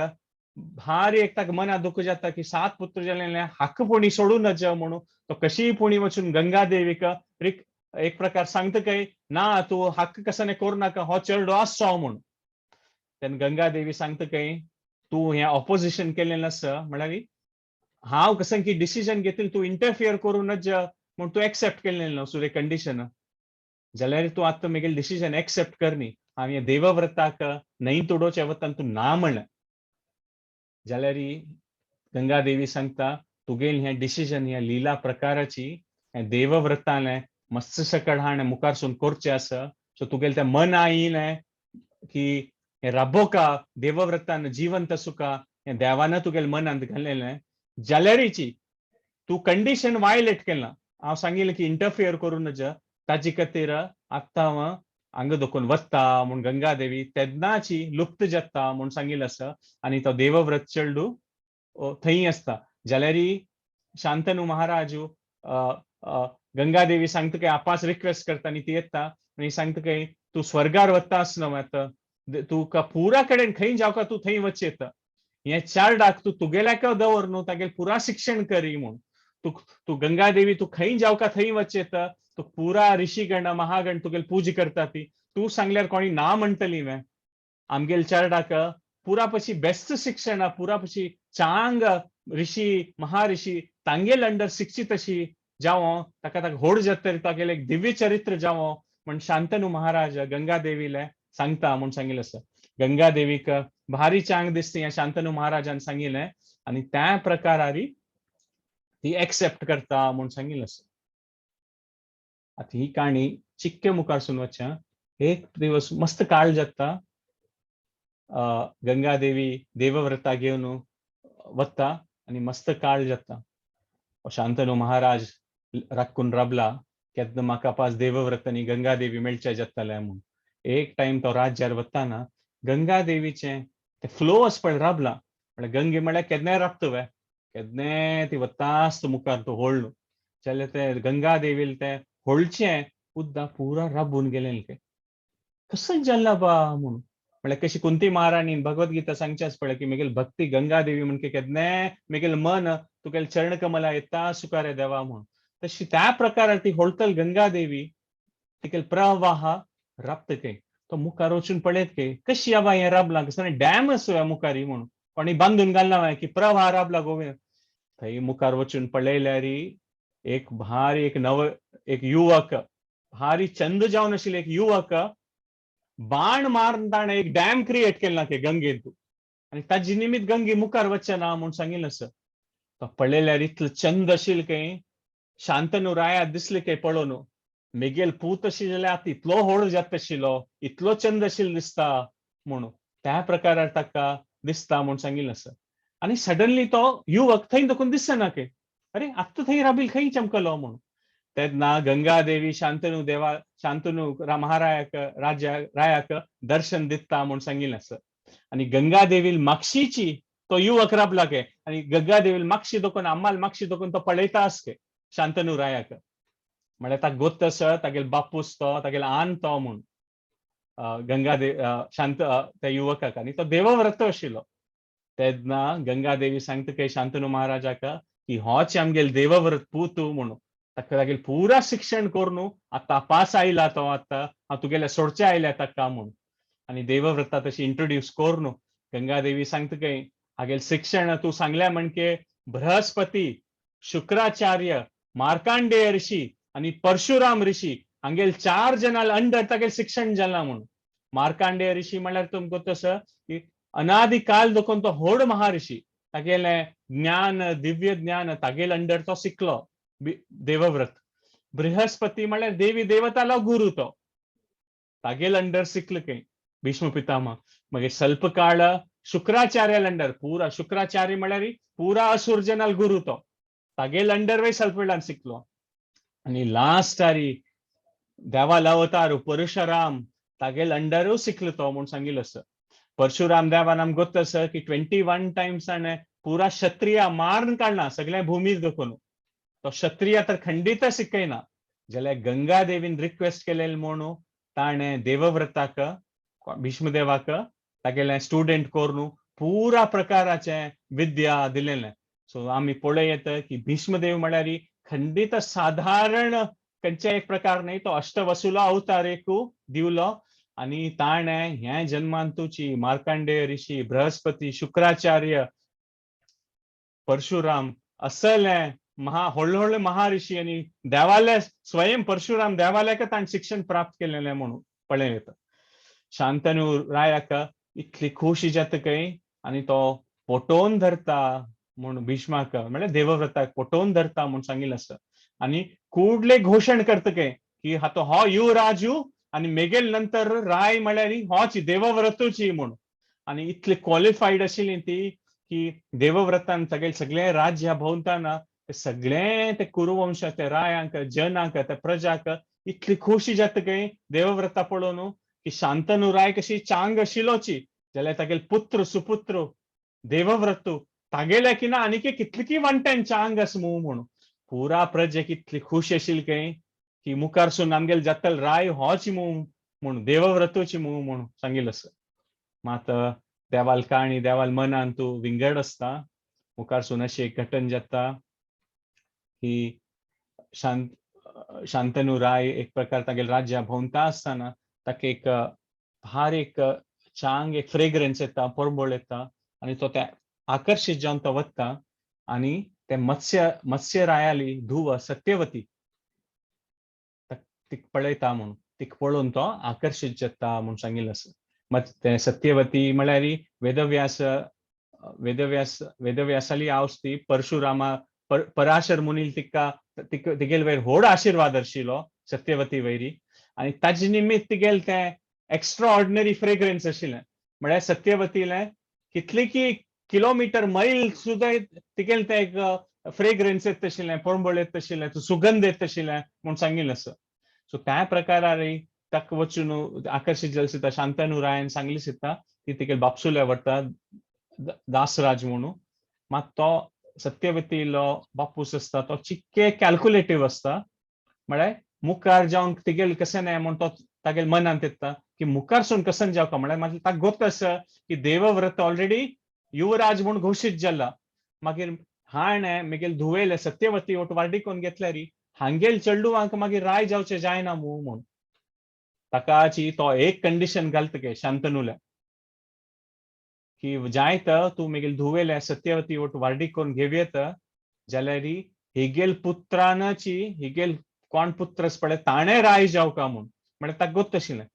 भारी एक ताका मना दुःख जाता की 7 पुत्र जाले हाका पुणी सोडूं नज म्हणून तो कशीय पुणी वचून गंगा देवीक एक प्रकार सांगता काय ना तूं हक्क कसने करूं नाका हो चेडो आसचो म्हूण. तेन्ना गंगा देवी सांगता काय तूं हें ऑपोजिशन केलें आसा म्हळ्यार हांव कसं की डिसिजन घेतली तूं इंटरफियर करूं नज म्हूण तूं एक्सेप्ट केलें ना सुरे कंडिशन जाल्यार तूं आतां म्हगेलें डिसिजन एक्सेप्ट कर न्ही हांव हें देवव्रताक न्हंयत उडोवचें वता तूं ना म्हणलें जाल्यार गंगा देवी सांगता तुगेलें हें डिसिजन ह्या लिला प्रकाराची हें देवव्रतालें मस्त सकळ हाणें मुखारसून करचें आसा सो तुगेलें तें मन आयिलें की हें राबोका देवव्रतान जिवंत सुका हें देवान तुगेलें मनांत घालेलें जाल्यारीची तूं कंडिशन वायलेट केलां हांव सांगिल्लें की इंटरफियर करूं नज ताजे खातीर आतां हांव हांगा दखून वता म्हूण गंगा देवी तेन्नाची लुप्त जाता म्हूण सांगिल्लें आसा. आनी तो देवव्रत चेडू थंय आसता. जाल्यार शांतनू महाराजू गंगा देवी सांगता काय आपास रिक्वेस्ट करता आनी ती येता आनी सांगता काय तूं स्वर्गार वता आसलो आतां तुका पुरा कडेन खंय जावका तूं थंय वच येता हें चारडाक तूं तुगेल्याक दवर न्हू तागेलें पुरा शिक्षण करी म्हूण तूं तूं गंगा देवी तूं खंय जावका थंय वच येता तूं पुरा ऋषीगण महागण तुगेले पूजा करता ती तूं सांगल्यार कोणी ना म्हणटली वे आमगेले चारडाक पुरा पशी बेस्ट शिक्षण पुरा पशी चांग ऋषी महाऋषी तांगेल अंडर शिक्षित अशी जावं ताका ताका होड जातरी तागेलें एक दिव्य चरित्र जावं म्हण शांतनू महाराज गंगा देवीले सांगता म्हूण सांगिल्लें आसा. गंगा देवीक भारी चांग दिसता हें शांतनू महाराजान सांगिल्लें आनी त्या प्रकारारी ती एक्सेप्ट करता म्हूण सांगिल्लें आसा. आतां ही काणी चिक्के मुखारसून वचच्या एक दिवस मस्त काळ जाता गंगा देवी देवव्रता घेवन वता आनी मस्त काळ जाता. शांतनू महाराज राखून राबला केन्ना म्हाका पास देवव्रत आनी गंगा देवी मेळचे जातले म्हूण. एक टायम तो राज्यार वताना गंगा देवीचें ते फ्लो पळय राबला म्हळ्यार गंगे म्हळ्यार केन्नाय राबता वे केन्नाय ती वतास मुखार तो होळ्ळू जाल्यार ते गंगादेवील ते होळचें उदक पुरा राबून गेलें काय कसं जाल्ला बा म्हणून. म्हळ्यार कशी कुंती महाराणीन भगवद्गीता सांगचें पळय की मेगेल भक्ती गंगादेवी म्हण केन्ना मेगेल मन तुगेल चरण कमला येता सुकारे देवा म्हणून. तशी त्या प्रकारान ती होळतल गंगादेवी तिकेल प्रवाह राबत काय तो मुखार वचून पळयत के कशी आबा हें राबलां कसं डॅम आसो मुखारी म्हणून कोणी बांदून घालना की प्रवाह राबला गोवे. थंय मुखार वचून पळयल्यार एक भारी एक नव एक युवक भारी चंद जावन आशिल्ले एक युवक बाण मारून ताणें एक डॅम क्रिएट केला की गंगेंतू आनी ताजी निमित्त गंगे मुखार वचना ना म्हूण सांगिल्लें आसा. तो पळयल्यार इतलो चंद आशिल्लो काय शांतनू राया दिसले काय पळोवन मेगेल पूत अशी जाल्यार आतां इतलो होड जाता आशिल्लो इतलो चंद आशिल्लो दिसता म्हणून त्या प्रकारार ताका दिसता म्हूण सांगिल्लें आसा. आनी सडनली तो युवक थंय देखून दिसना काय अरे आत्तां थंय राबील खंय चमकलो म्हणून. तेन्ना गंगादेवी शांतनू देवा शांतनू महारायाक राजा रायाक दर्शन दिता म्हूण सांगिल्लें आसा. आनी गंगादेवी मागशीची तो युवक राबला के आनी गंगादेवी मागशी दोकून आम्माल मागशी दोकून तो पळयता आसके शांतनू रायाक. म्हळ्यार ताका गोत्त आसा तागेल बापूस तो तागेल आन तो म्हूण गंगादेव शांत त्या युवकाक आनी तो देवव्रत आशिल्लो. तेन्ना गंगादेवी सांगता काय शांतनू महाराजाक की होच आमगेल देवव्रत पूत म्हणून ताका तागेल पुरा शिक्षण करून आतां पास आयला तो आतां हांव तुगेल्या सोडचे आयल्या ताका म्हूण. आनी देवव्रता तशी इंट्रोड्यूस करून गंगादेवी सांगता काय हागेल शिक्षण तूं सांगल्या म्हणके बृहस्पती शुक्राचार्य मार्कांडेय ऋषी आनी परशुराम ऋषी हांगेल 4 जणां अंडर तागेल शिक्षण जालां म्हणून. मार्कांडेय ऋषी म्हणल्यार तुमकां तसो की अनादिकाल देखून तो व्हड महाऋषी तागेलें ज्ञान दिव्य ज्ञान तागेल अंडर तो शिकलो देवव्रत. बृहस्पती म्हणल्यार देवी देवतालो गुरु तो तागेल अंडर शिकलो काय भीष्म पितामह. मागीर स्वल्प काळ शुक्राचार्याल अंडर पुरा शुक्राचार्य म्हणल्यार पुरा असुर जनाल गुरु तो तागेल अंडर वे स्वल्प वेळान शिकलो. आनी लास्ट आरी देवाल अवतार परशुराम तागेल अंडरूय शिकलो तो म्हूण सांगिल्लो आसा. परशुराम देवान आमकां गोत्त आसा की 21 टायम्स ताणें पुरा क्षत्रिया मारून काडला सगळ्या भुमीर देखून तो क्षत्रिया तर खंडीत शिकयना. जाल्यार गंगादेवीन रिक्वेस्ट केलें म्हणून ताणें देवव्रताक भीष्मदेवाक तागेलें स्टुडंट करून पुरा प्रकाराचें विद्या दिलेलें. सो आमी पळयत की भीष्मदेव म्हळ्यार खंडीत साधारण खंयचे एक प्रकार न्हय तो अष्टवसुलो अवतार एकू दिवलो आनी ताणें ह्या जन्मांतूची मार्कांडेय ऋषी बृहस्पती शुक्राचार्य परशुराम असले महा व्हडले व्हडले महाऋषी आनी देवाले स्वयं परशुराम देवाल्याक ताणें शिक्षण प्राप्त केलेलें म्हणून पळयत. शांतनू रायाक इतली खोशी जाता काय आनी तो पोटोवन धरता म्हूण भीष्माक म्हळ्यार देवव्रताक पोटोवन धरता म्हूण सांगिल्लें आसा. आनी कुडले घोशण करता काय की आतां हो युवराजू आनी मेगेल नंतर राय म्हळ्यार होच देवव्रतूची म्हूण. आनी इतली क्वॉलिफायड आशिल्ली ती की देवव्रतान सगळे सगळे राज्य भोंवताना ते सगळे ते कुरुवंशाचे रायांक जनांक त्या प्रजाक इतली खोशी जाता काय देवव्रता पळोवन की शांतनू राय कशी चांग आशिल्लोची जाल्यार तागेले पुत्र सुपुत्र देवव्रतू तागेले की ना आनीक कितली वांट्यान चांग आसा मू म्हणून पुरा प्रजेक इतली खुश आशिल्ली काय की मुखार सून आमगेले जातल राय होच मू म्हणून देवव्रतूची मू म्हणून सांगिल्लें आसा. मात देवाल काणी देवाल मनान तूं विंगड आसता. मुखार सून अशी एक घटन जाता की शांतनू राय एक प्रकार तागेले राज्या भोंवता आसतना ताका एक भार एक चांग एक फ्रेग्रन्स येता परमळ येता आनी तो त्या आकर्शीत जावन तो वता आनी ते मत्स्य रायाली धुव सत्यवती तिका पळयता म्हूण तिका पळोवन तो आकर्शीत जाता म्हूण सांगिल्लें आसा. मात ते सत्यवती म्हळ्यार वेदव्यास वेदव्यास वेदव्यासाली आवस ती परशुरामा पराशर मुनील तिका तिगेल वयर व्हड आशिर्वाद आशिल्लो सत्यवती वयरी आनी ताजे निमित्त तिगेल तें एक्स्ट्रा ऑर्डिनरी फ्रेग्रन्स आशिल्लें. म्हळ्यार सत्यवतीलें कितले की किलोमिटर मैल सुद्दां तिगेल तें एक फ्रेग्रन्स येत आशिल्लें परमळ येत आशिल्लें सुगंध येत आशिल्लें म्हूण सांगिल्लें आसा. सो त्या प्रकारार ताका वचून आकर्शीत जालें सुद्दां शांतनू रायान सांगली सुद्दां ती तिगेल बापसुल्या व्हरता दासराज म्हणून. मात तो सत्यवतीलो बापूस आसता तो चिक्के कॅल्क्युलेटीव आसता. म्हळ्यार मुखार जावन तिगेल कशें न्हय म्हूण तो तागेल मनांत येता की मुखारसून कसन जावका. म्हळ्यार मागीर ताका गोत आसा की देवव्रत ऑलरेडी युवराज म्हूण घोशीत जाला. मागीर हाणें मेगेल धुवेले सत्यवती वट वार्डिकोन घेतल्यारी हांगेल चेडवांक मागीर राय जावचें जायना मू म्हूण ताकाची तो एक कंडिशन घालता के शांतनुल्या की जायत तूं मेगेल धुवेले सत्यवती वट वार्डीक करून घेवयेत जाल्यार हिगेल पुत्रानाची हिगेल कोण पुत्र पळय ताणें राय जावका म्हूण. म्हळ्यार ताका गोत आशिल्लें.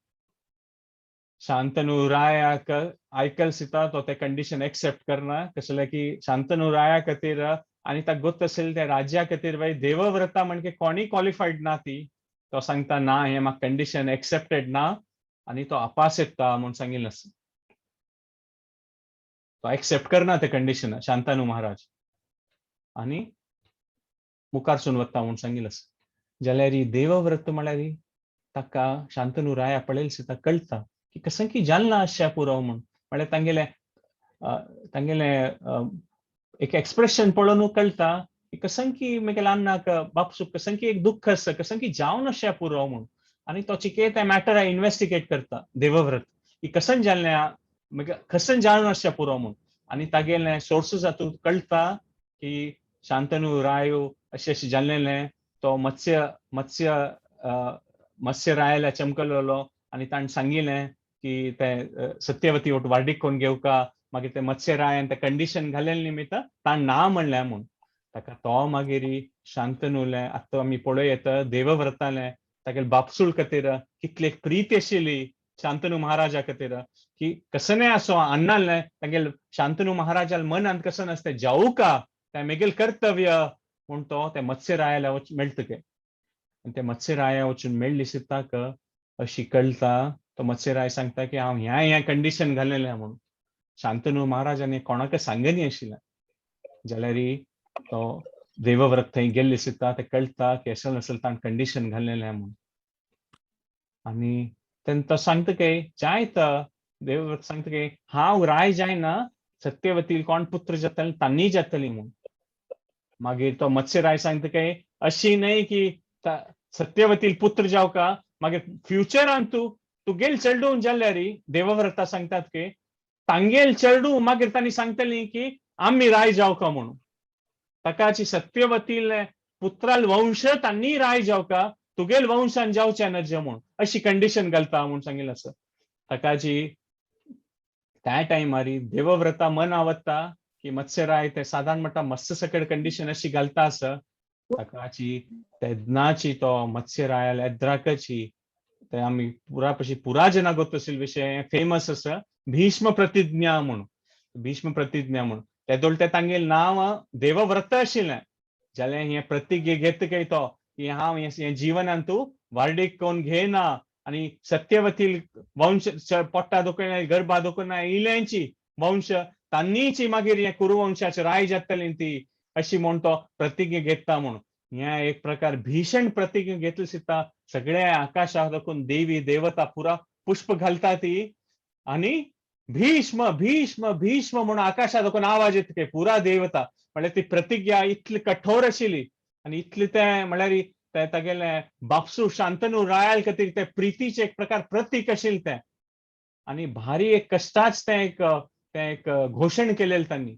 शांतनु रायाक आयकल सिता तो ते कंडिशन एक्सेप्ट करना. कसलें की शांतनु राया खातीर आनी ताका गोत आशिल्लें त्या राज्या खातीर बाय देवव्रता म्हणजे कोणी क्वॉलिफायड ना ती. तो सांगता ना हें म्हाका कंडिशन एक्सेप्टेड ना आनी तो अपास येता म्हूण सांगिल्लें आसा. तो एक्सेप्ट करना ते कंडिशन शांतनु महाराज आनी मुखारसून वता म्हूण सांगिल्लें आसा. जाल्यार देवव्रत म्हळ्यार ताका शांतनु राया पळयल सुद्दां कळटा की कसं की जालना आशा पुरो म्हूण. म्हळ्यार तांगेले तांगेले एक एक्सप्रेशन पळोवन कळटा की कसं की मेगेले अन्नाक बापसूक कसं की एक दुख्ख आसा कसं की जावन अशें पुरो म्हूण. आनी तो चिके ते मॅटर इन्वेस्टिगेट करता देवव्रत की कसन जाल्लें मागीर कसन जावन अशें पुरो म्हूण. आनी तागेले सोर्सीस हातूंत कळटा की शांतनु रायो अशें अशें जाल्लें तो मत्स्य मत्स्य मत्स्य रायाला चमकलेलो आनी ताणें सांगिल्लें की ते सत्यवती वट वार्डीक कोण घेवका. मागीर ते मत्स्य रायान ते कंडिशन घालेले निमित्त ताणें ना म्हणलें म्हूण. ताका तो मागीर शांतनुलें आतां आमी पळोवं येता देवव्रतालें तागेले बापसूल खातीर कितली एक प्रीती आशिल्ली शांतनु महाराजा खातीर की कसनें आसो अन्नालें तागेले शांतनु महाराजाल मनांत कसं नासतें जावका तें मेगेल कर्तव्य म्हूण तो ते मत्स्य रायाला वच मेळटा के. आनी ते मत्स्य राया वचून मेळ्ळी सिताक अशी कळटा तो मत्स्य राय सांगता की हांव ह्या ह्या कंडिशन घालेलें म्हूण. शांतनु महाराजांनी कोणाक सांगनी आशिल्लें. जाल्यार तो देवव्रत थंय गेल्ले सुद्दां ते कळटा की अशें नासलें ताणें कंडिशन घालेलें म्हूण. आनी तेन्ना तो सांगता की जायत देवव्रत सांगता की हांव राय जायना सत्यवती कोण पुत्र जातले तांणी जातली म्हूण. मागीर तो मत्स्य राय सांगता की अशी न्हय की सत्यवती पुत्र जावका मागीर फ्युचरान तूं तुगेल चेडूं जाल्यार देवव्रता सांगतात की तांगेल चेडूं मागीर तांणी सांगतली की आमी राय जावका म्हणून. ताकाची सत्यवतीले पुत्राल वंश तांणी राय जावका तुगेल वंशान जावचें नजे म्हूण अशी कंडिशन घालता म्हूण सांगिल्लें आसा. ताकाची त्या टायमार देवव्रता मन आवडटा की मत्स्यराय ते सादारण म्हणटा मत्स्य सकड कंडिशन अशी घालता आसा. ताकाची तेन्नाची तो मत्स्यरायाल एद्राकाची ते आमी पुरा पशी पुरा जना गोत आशिल्ले विशय फेमस आसा भीष्म प्रतिज्ञा म्हूण. भीष्म प्रतिज्ञा म्हूण तेदोळ ते तांगेल नांव देवव्रत आशिल्लें. जाल्यार हें प्रतिज्ञा घेत काय तो की हांव हें जिवनान तूं वार्डीक कोण घेना आनी सत्यवती वंश पोट्टा दुखना गर्भा दुखना इल्यांची वंश तांणीची मागीर हें कुरुवंशाचे राय जातली ती अशी म्हूण तो प्रतिज्ञा घेता म्हूण. ह्या एक प्रकार भीषण प्रतिज्ञा घेतली सुद्दां सगळ्या आकाशाक दाखोवन देवी देवता पुरा पुष्प घालता ती आनी भीष्म भीष्म भीष्म म्हणून आकाशात दाखोवन आवाज येता ते पुरा देवता. म्हळ्यार ती प्रतिज्ञा इतली कठोर आशिल्ली आनी इतली तें म्हळ्यार ते तागेले बापसू शांतनु रायाल खातीर ते प्रितीचें एक प्रकार प्रतीक आशिल्लें तें. आनी भारी एक कश्टाच तें एक घोशण केलेलें तांणी.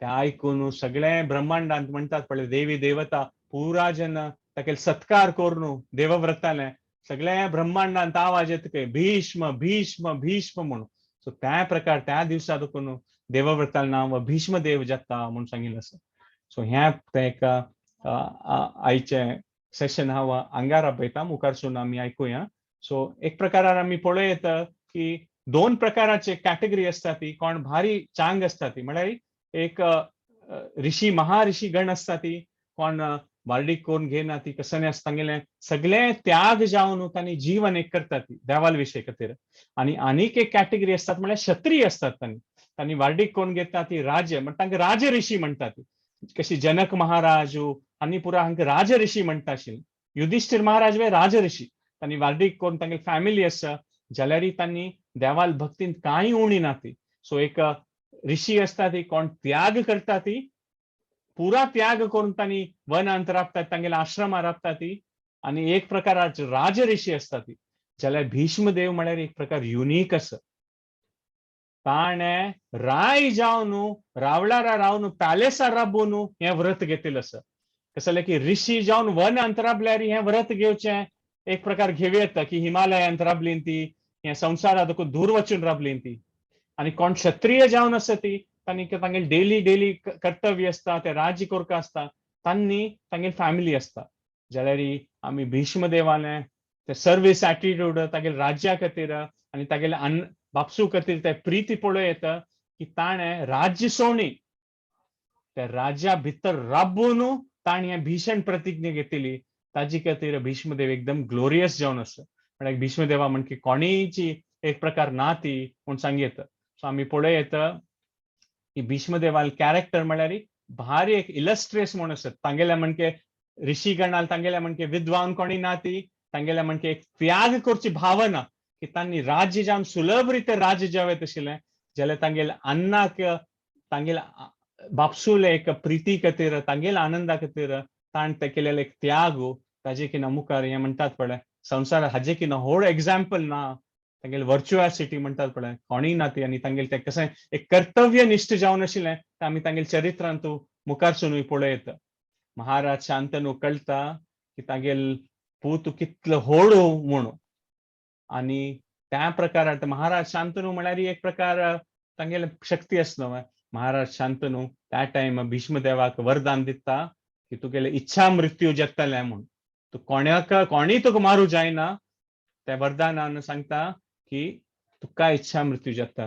तें आयकून सगळें ब्रह्मांडांत म्हणटात पळय देवी देवता पुरा जन तागेले सत्कार करून देवव्रताले सगळ्या ब्रह्मांडांत आवाज येता काय भीष्म भीष्म भीष्म म्हणून. सो त्या प्रकार त्या दिवसा देखून देवव्रताल नांव भीष्मदेव जाता म्हूण सांगिल्लें आसा. सो ह्या तें एका आयचें सेशन हांव आंगार आपयता मुखारसून आमी आयकुया. सो एक प्रकारार आमी पळोवं येता की दोन प्रकाराचे कॅटेगरी आसता ती कोण भारी चांग आसता ती म्हळ्यार एक ऋषी महाऋषी गण आसता ती कोण वार्डीक कोण घेना ती कसं आसता तांगेलें सगळें त्याग जावन तांणी जीवन एक करतात ती देवाल विशय खातीर. आनी आनीक एक कॅटेगरी आसतात म्हळ्यार क्षत्रिय असतात तांणी तांणी वार्डीक कोण घेता ती राज्य म्हण तांकां राजऋषी म्हणटात ती. कशी जनक महाराजू आनी पुरा हांकां राजऋषी म्हणटा आशिल्ले. युधिष्ठिर महाराज वे राजऋषी तांणी वार्डीक कोण तांगेली फॅमिली आसा जाल्यारय तांणी देवाल भक्तीन कांय उणी ना ती. सो एक ऋषी आसता ती कोण त्याग करता ती पुरा त्याग करून तांणी वनांत राबतात, तांगेल्या आश्रमार राबता ती आनी एक प्रकाराचे राजऋषी आसता ती. जाल्यार भीष्मदेव म्हळ्यार एक प्रकार युनीक आसा. ताणें राय जावन रावळारा रावन पॅलेसार राबून हें व्रत घेतिल्लें आसा. कशें जालें की ऋषी जावन वनांत राबल्यार हें व्रत घेवचें एक प्रकार घेवं येता की हिमालयांत राबलीं ती, हें संवसारांत दूर वचून राबलीं ती. आनी कोण क्षत्रिय जावन आसा ती तांणी तांगेले डेली डेली कर्तव्य आसता, ते राज्य करपा आसता, तांणी तांगेली फॅमिली आसता. जाल्यार आमी भीष्मदेवालें ते सर्वीस एटिट्यूड तागेले राज्या खातीर आनी तागेले अन्न बापसू खातीर ते प्रिती पळोवं येता की ताणें राज्य सोडली, त्या राज्या भितर राबून ताणें हें भीषण प्रतिज्ञा घेतली. ताजे खातीर भीष्मदेव एकदम ग्लोरियस जावन आसा. म्हळ्यार भीष्मदेवा म्हण की कोणीची एक प्रकार ना ती म्हूण सांग येता. सो आमी पळोवं येता की भीष्मदेवाल कॅरेक्टर म्हळ्यार भारी एक इलस्ट्रियस म्हूण आसा. तांगेल्या म्हणके ऋषीगणाल तांगेल्या म्हणके विद्वान कोणी ना ती, तांगेल्या म्हणके एक त्याग करची भावना की तांणी राज्य जावन सुलभ रिते राज्य जावं येत आशिल्लें, जाल्यार तांगेल्या अन्नाक तांगेल्या बापसूले एक प्रिती खातीर तांगेल्या आनंदा खातीर ताणें ते केलेले एक त्याग ताजे किना मुखार हें म्हणटात पळय संवसार हाजे किना व्हड एग्जाम्पल ना. तांगेले वर्च्युआसिटी म्हणटात पळय कोणीय ना ती. आनी तांगेले तें कशें एक कर्तव्यनिश्ठ जावन आशिल्लें तें आमी तांगेले चरित्रांत मुखारसूनूय पळोवं येता. महाराज शांतनू कळटा की तागेल पूत कितलो व्हड म्हूण. आनी त्या प्रकारात महाराज शांतनू म्हळ्यार एक प्रकार तांगेले शक्ती आसलो. महाराज शांतनू त्या टायम भीष्मदेवाक वरदान दिता की तुगेले इच्छा मृत्यू जातलें म्हूण, तूं कोणाक कोणीय तुका मारूं जायना. त्या वरदानान सांगता की तुका इच्छा मृत्यू जाता.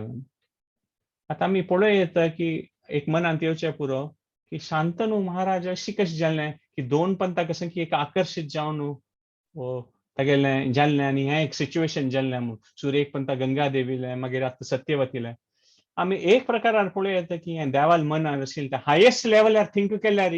आतां आमी पळोवं येता की एक मनांत येवचें पुरो की शांतनू महाराज अशी कशें जालें की दोन पंथा कशें की एक आकर्शीत जावन तागेलें जाल्लें आनी हें एक सिच्युएशन जाल्लें म्हूण. सूर्य एक पंथा गंगा देवीलें, मागीर आतां सत्यवतीलें. आमी एक प्रकारान पळोवं येता की हें देवाल मनांत आशिल्लें तें हायेस्ट लेवलार थिंक केल्यार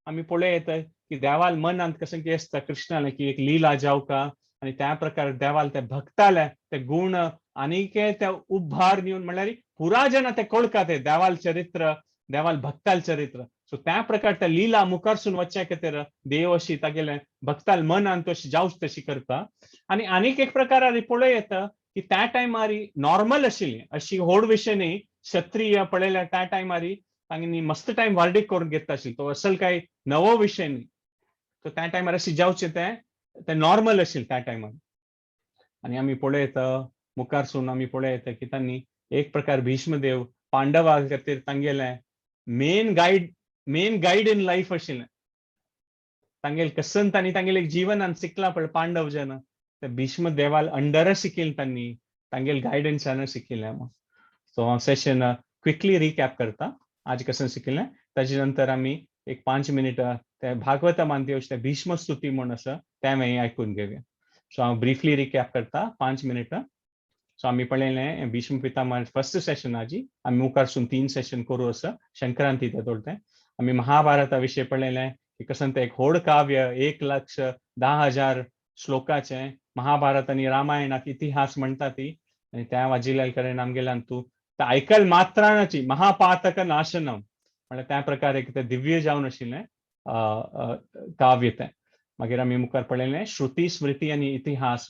आमी पळोवं येता की देवाल मनांत कशें की आसता कृष्णालें की एक लिला जावका आनी त्या प्रकार देवाल ते भक्ताले ते गुण आनीक ते उभार दिवन म्हणल्यार पुरा जाणा ते कळका ते देवाल चरित्र, देवाल भक्ताल चरित्र. सो त्या प्रकार त्या लिला मुखारसून वचच्या खातीर देव अशी तागेले भक्ताल मनांत अशी जावच तशी करता. आनी आनीक एक प्रकार पळोवं येता की त्या टायमार नॉर्मल आशिल्ली अशी व्हड विशय न्ही. क्षत्रिय पळयल्यार त्या टायमार तांणी मस्त टायम वार्डीक करून घेता आशिल्लो, तो असल काय नवो विशय न्ही. सो त्या टायमार अशी जावचें तें तें नॉर्मल आशिल्लें त्या टायमार. आनी आमी पळयता मुखारसून आमी पळयता की तांणी एक प्रकार भीष्मदेव पांडवा खातीर तांगेलें main guide in life आशिल्लें. तांगेले कसन तांणी तांगेले जिवनान शिकला पळय पांडव जन ते भीष्म देवाल अंडर शिकिल्लें, तांणी तांगेले गायडन्सान शिकिल्लें. सो हांव सेशन क्विकली रिकॅप करता आज कशें शिकिल्लें. ताजे नंतर आमी एक 5 मिनिट ते भागवत मानते ते भीष्म स्तुती म्हूण आसा तें मागीर आयकून घेवया. सो हांव ब्रिफली रिकॅप करता 5 मिनिटां. सो आमी पळयलें भीष्म पितामह फर्स्ट सेशन आजी, आमी मुखारसून 3 सेशन करूं आसा संक्रांती ते तें. आमी महाभारता विशय पळयलें की कशें तें एक व्हड काव्य 1,10,000 श्लोकाचें महाभारत आनी रामायणाक इतिहास म्हणटा ती. आनी त्या वाजिल्ल्या कडेन आमगेल्यान तूं आयकल मात्राणाची महापातक नाशनम म्हळ्यार त्या प्रकारे तें दिव्य जावन आशिल्लें काव्य तें. मागीर आमी मुखार पळयलें श्रुती स्मृती आनी इतिहास.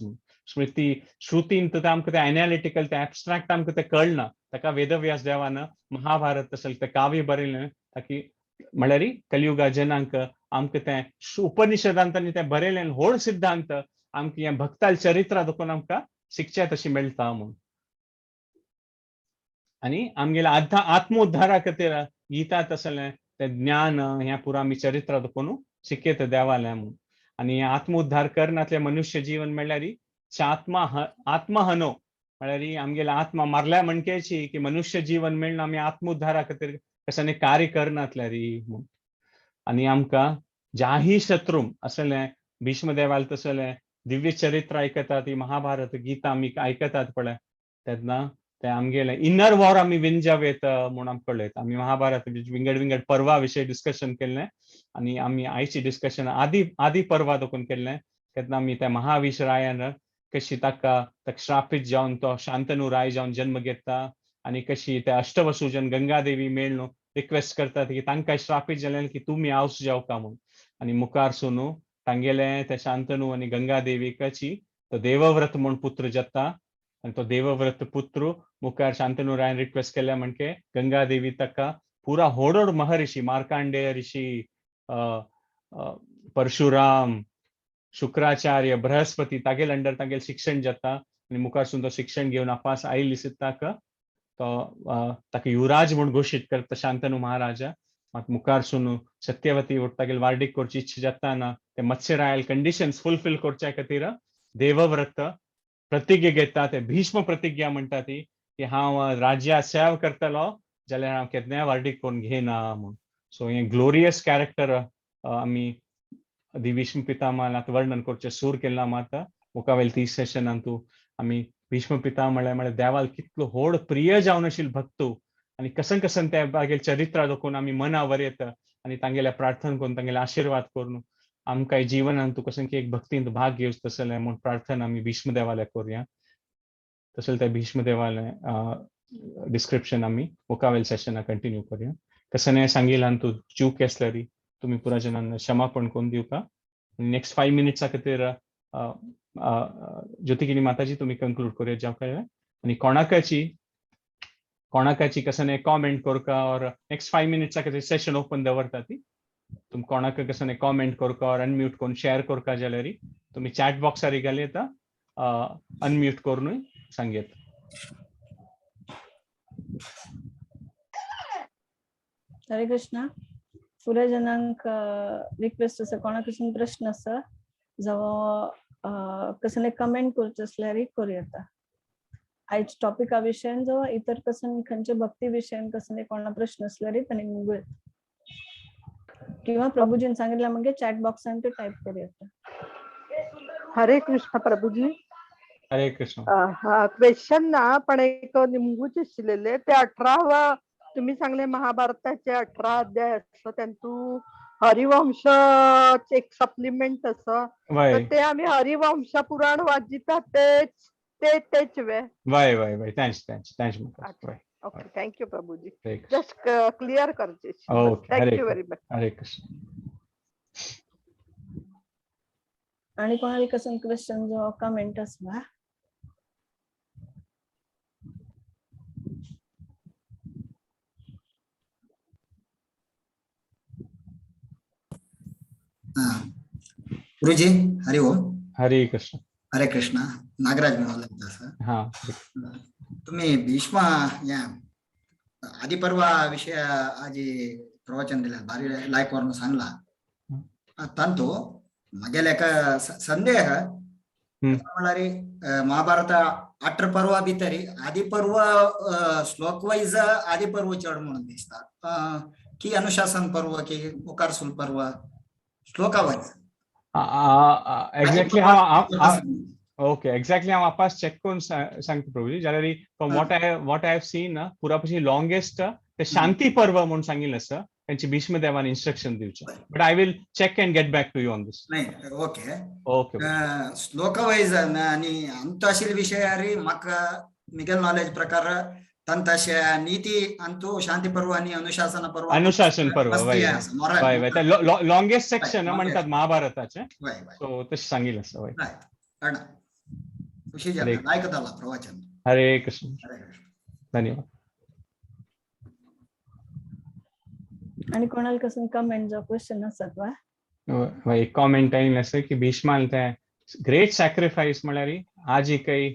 स्मृती श्रुतीन तर आमकां तें एनालिटिकल तें एबस्ट्राक्ट आमकां तें कळना, ताका वेदव्यास देवान महाभारत तशें तें काव्य बरयलें ताकी म्हळ्यार कलियुगा जनांक आमकां तें उपनिषदांत तांणी तें बरयलें व्हड सिद्धांत आमकां हें भक्ताल चरित्र दाखोवन आमकां शिकचें तशें मेळटा म्हूण. आनी आमगेल्या आत्मोद्धारा खातीर गीता तसलें तें ज्ञान हें पुरा आमी चरित्र दाखोवन शिकयता देवालें म्हूण. आनी आत्मोद्धार करनातलें मनुष्य जीवन म्हणल्यार आत्मा आत्महनो म्हळ्यार आमगेले आत्मा मारल्या म्हणकेची की मनुष्य जीवन मेळना आमी आत्मोद्धारा खातीर कशाने कार्य करनातल्या री म्हूण. आनी आमकां जाही शत्रूम असलें भीष्मदेवाल तसलें दिव्य चरित्र आयकतात ती महाभारत गीता आमी आयकतात पळय तेन्ना ते आमगेले इनर वॉर आमी विन जावं येता म्हूण आमकां कळ्ळें. आमी महाभारत विंगड विंगड पर्वा विशय डिस्कशन केल्लें आनी आमी आयची डिस्कशन आदी आदी पर्वा दाखोवन केल्लें. तेन्ना आमी त्या महावीश रायान कशी ताका श्रापीत जावन तो शांतनू राय जावन जन्म घेता. आनी कशी ते अष्टवसुजन गंगादेवी मेळ्ळ रिक्वेस्ट करतात की तांकां श्रापीत जालें की तुमी आवस जावका म्हूण. आनी मुखार सुनू तांगेले ते शांतनू आनी गंगादेवीकाची तो देवव्रत म्हूण पुत्र जाता आनी तो देवव्रत पुत्र मुखार शांतनू रायन रिक्वेस्ट केल्या म्हणके गंगादेवी ताका पुरा होडोड महर्षी मार्कांडेय ऋषी, परशुराम, शुक्राचार्य, बृहस्पती तागेल अंडर तागेल शिक्षण जाता आनी मुखारसून तो शिक्षण घेवन आपास आयिल्ली ताका तो ताका युवराज म्हूण घोशीत करता शांतनू महाराजा. मात मुखारसून सत्यवती तागेल वार्डीक करची इच्छा जाता ना ते मत्स्यरायल कंडिशन्स फुलफिल करच्या खातीर देवव्रत प्रतिज्ञा घेता. ते भीष्म प्रतिज्ञा म्हणटा ती की हांव राज्या सेवा करतलो जाल्यार हांव केन्नाय वार्डीक करून घेना म्हूण. सो हें ग्लोरियस कॅरेक्टर आमी भीष्म पितामह आतां वर्णन करचें सूर केला मात मुखावेल ती सेशनान तूं आमी भीष्म पितामह म्हळ्यार देवाल कितलो व्हड प्रिय जावन आशिल्लो भक्तू आनी कसन कसन त्या तागेले चरित्र दाखोवन आमी मनावर येता आनी तांगेल्या प्रार्थना करून तांगेले आशिर्वाद करून आमकां जिवनान तूं कशें की एक भक्तींत भाग घेवचो तसलें म्हूण प्रार्थना आमी भीष्म देवाल्या करुया. तशें त्या भीष्म देवालें डिस्क्रिप्शन आमी मुखावेल सेशना कंटिन्यू करुया. कशें सांगिलान तूं चूक आसल्यार तुमी पुरा जणांना क्षमापण करून दिवका. नेक्स्ट 5 मिनिट्सा खातीर ज्योतिकिनी माताजी तुमी कंक्लूड करूया जावं काय आनी कोणाकाची कसं कॉमेंट करका और नेक्स्ट 5 मिनिट्सा खातीर सेशन ओपन दवरता ती तुम कोणाक कसं कॉमेंट करका और अनम्यूट करून शेअर करका जाल्यार तुमी चॅट बॉक्सार घाल येता अनम्यूट करूनय सांगयत.
हरे कृष्णा. पुराय जणांक रिक्वेस्ट आसा कोणाक कसलो प्रश्न आसा जावं कसले कमेंट करचे आसल्यार करूं येता. आयज टॉपिका विशयान जावं इतर कसन खंयच्या भक्ती विशयान कसले कोणा प्रश्न आसल्यार तांणी मुगू येता किंवा प्रभुजीन सांगितलं म्हणजे चॅट बॉक्सान ते टायप करूं येता.
हरे कृष्ण प्रभुजी.
हरे कृष्ण.
क्वेश्चन ना पण एक निमगूचे आशिल्ले ते 18 तुम्ही सांगले महाभारताचे 18 अध्याय असतात त्यांतू हरिवंश एक सप्लिमेंट असं तर ते आम्ही हरिवंश पुराण वाचितात तेच ते तेच वे
वय वय वय thanks thanks thanks.
Okay thank you Prabhuji. Just clear करचे. Thank you very much.
Hare Krishna.
आणि कोणाला कसं क्वेश्चन जो कमेंट असवा.
गुरुजी हरि ओम.
हरे कृष्ण.
हरे कृष्ण. नागराज म्हणून
हा
तुम्ही भीष्म या आदिपर्वा विषय आजी प्रवचन दिले भारी लायक वरून सांगला तांतू म्हगेले एक संदेह म्हळ्यार महाभारत 18 पर्वा भितर आदिपर्व श्लोक वाईज आदिपर्व चड म्हणून दिसता की अनुशासन पर्व की मुखारसूल पर्व श्लोका वाईज
एक्झॅक्टली. हा ओके एक्झॅक्टली हांव आपास चेक करून सांगता प्रभुजी. जाल्यार from what I have seen पुरापशी longest ते शांती पर्व म्हणून सांगिल्लें आसा त्यांची भीष्मदेवान इन्स्ट्रक्शन दिवचें. But I will check and get back to you on this.
नाही ओके
ओके
श्लोक वाईज आणि अंत आशिल्ले विशयारी म्हाका मिगेल नॉलेज प्रकार तंतशे नीती अंतू शांती पर्व आणि अनुशासन पर्व
अनुशासन पर्व वय वय वय लॉंगेस्ट सेक्शन म्हणतात महाभारताचे. सो तशें सांगिल्लें आसा. वय
प्रवचन.
हरे कृष्ण. धन्यवाद.
आणि कोणाला कसं कमेंट जो क्वेश्चन आसात वा
वय एक कॉमेंट आयिल्लें आसा की भीष्मान तें ग्रेट सॅक्रिफायस म्हळ्यार आजी काही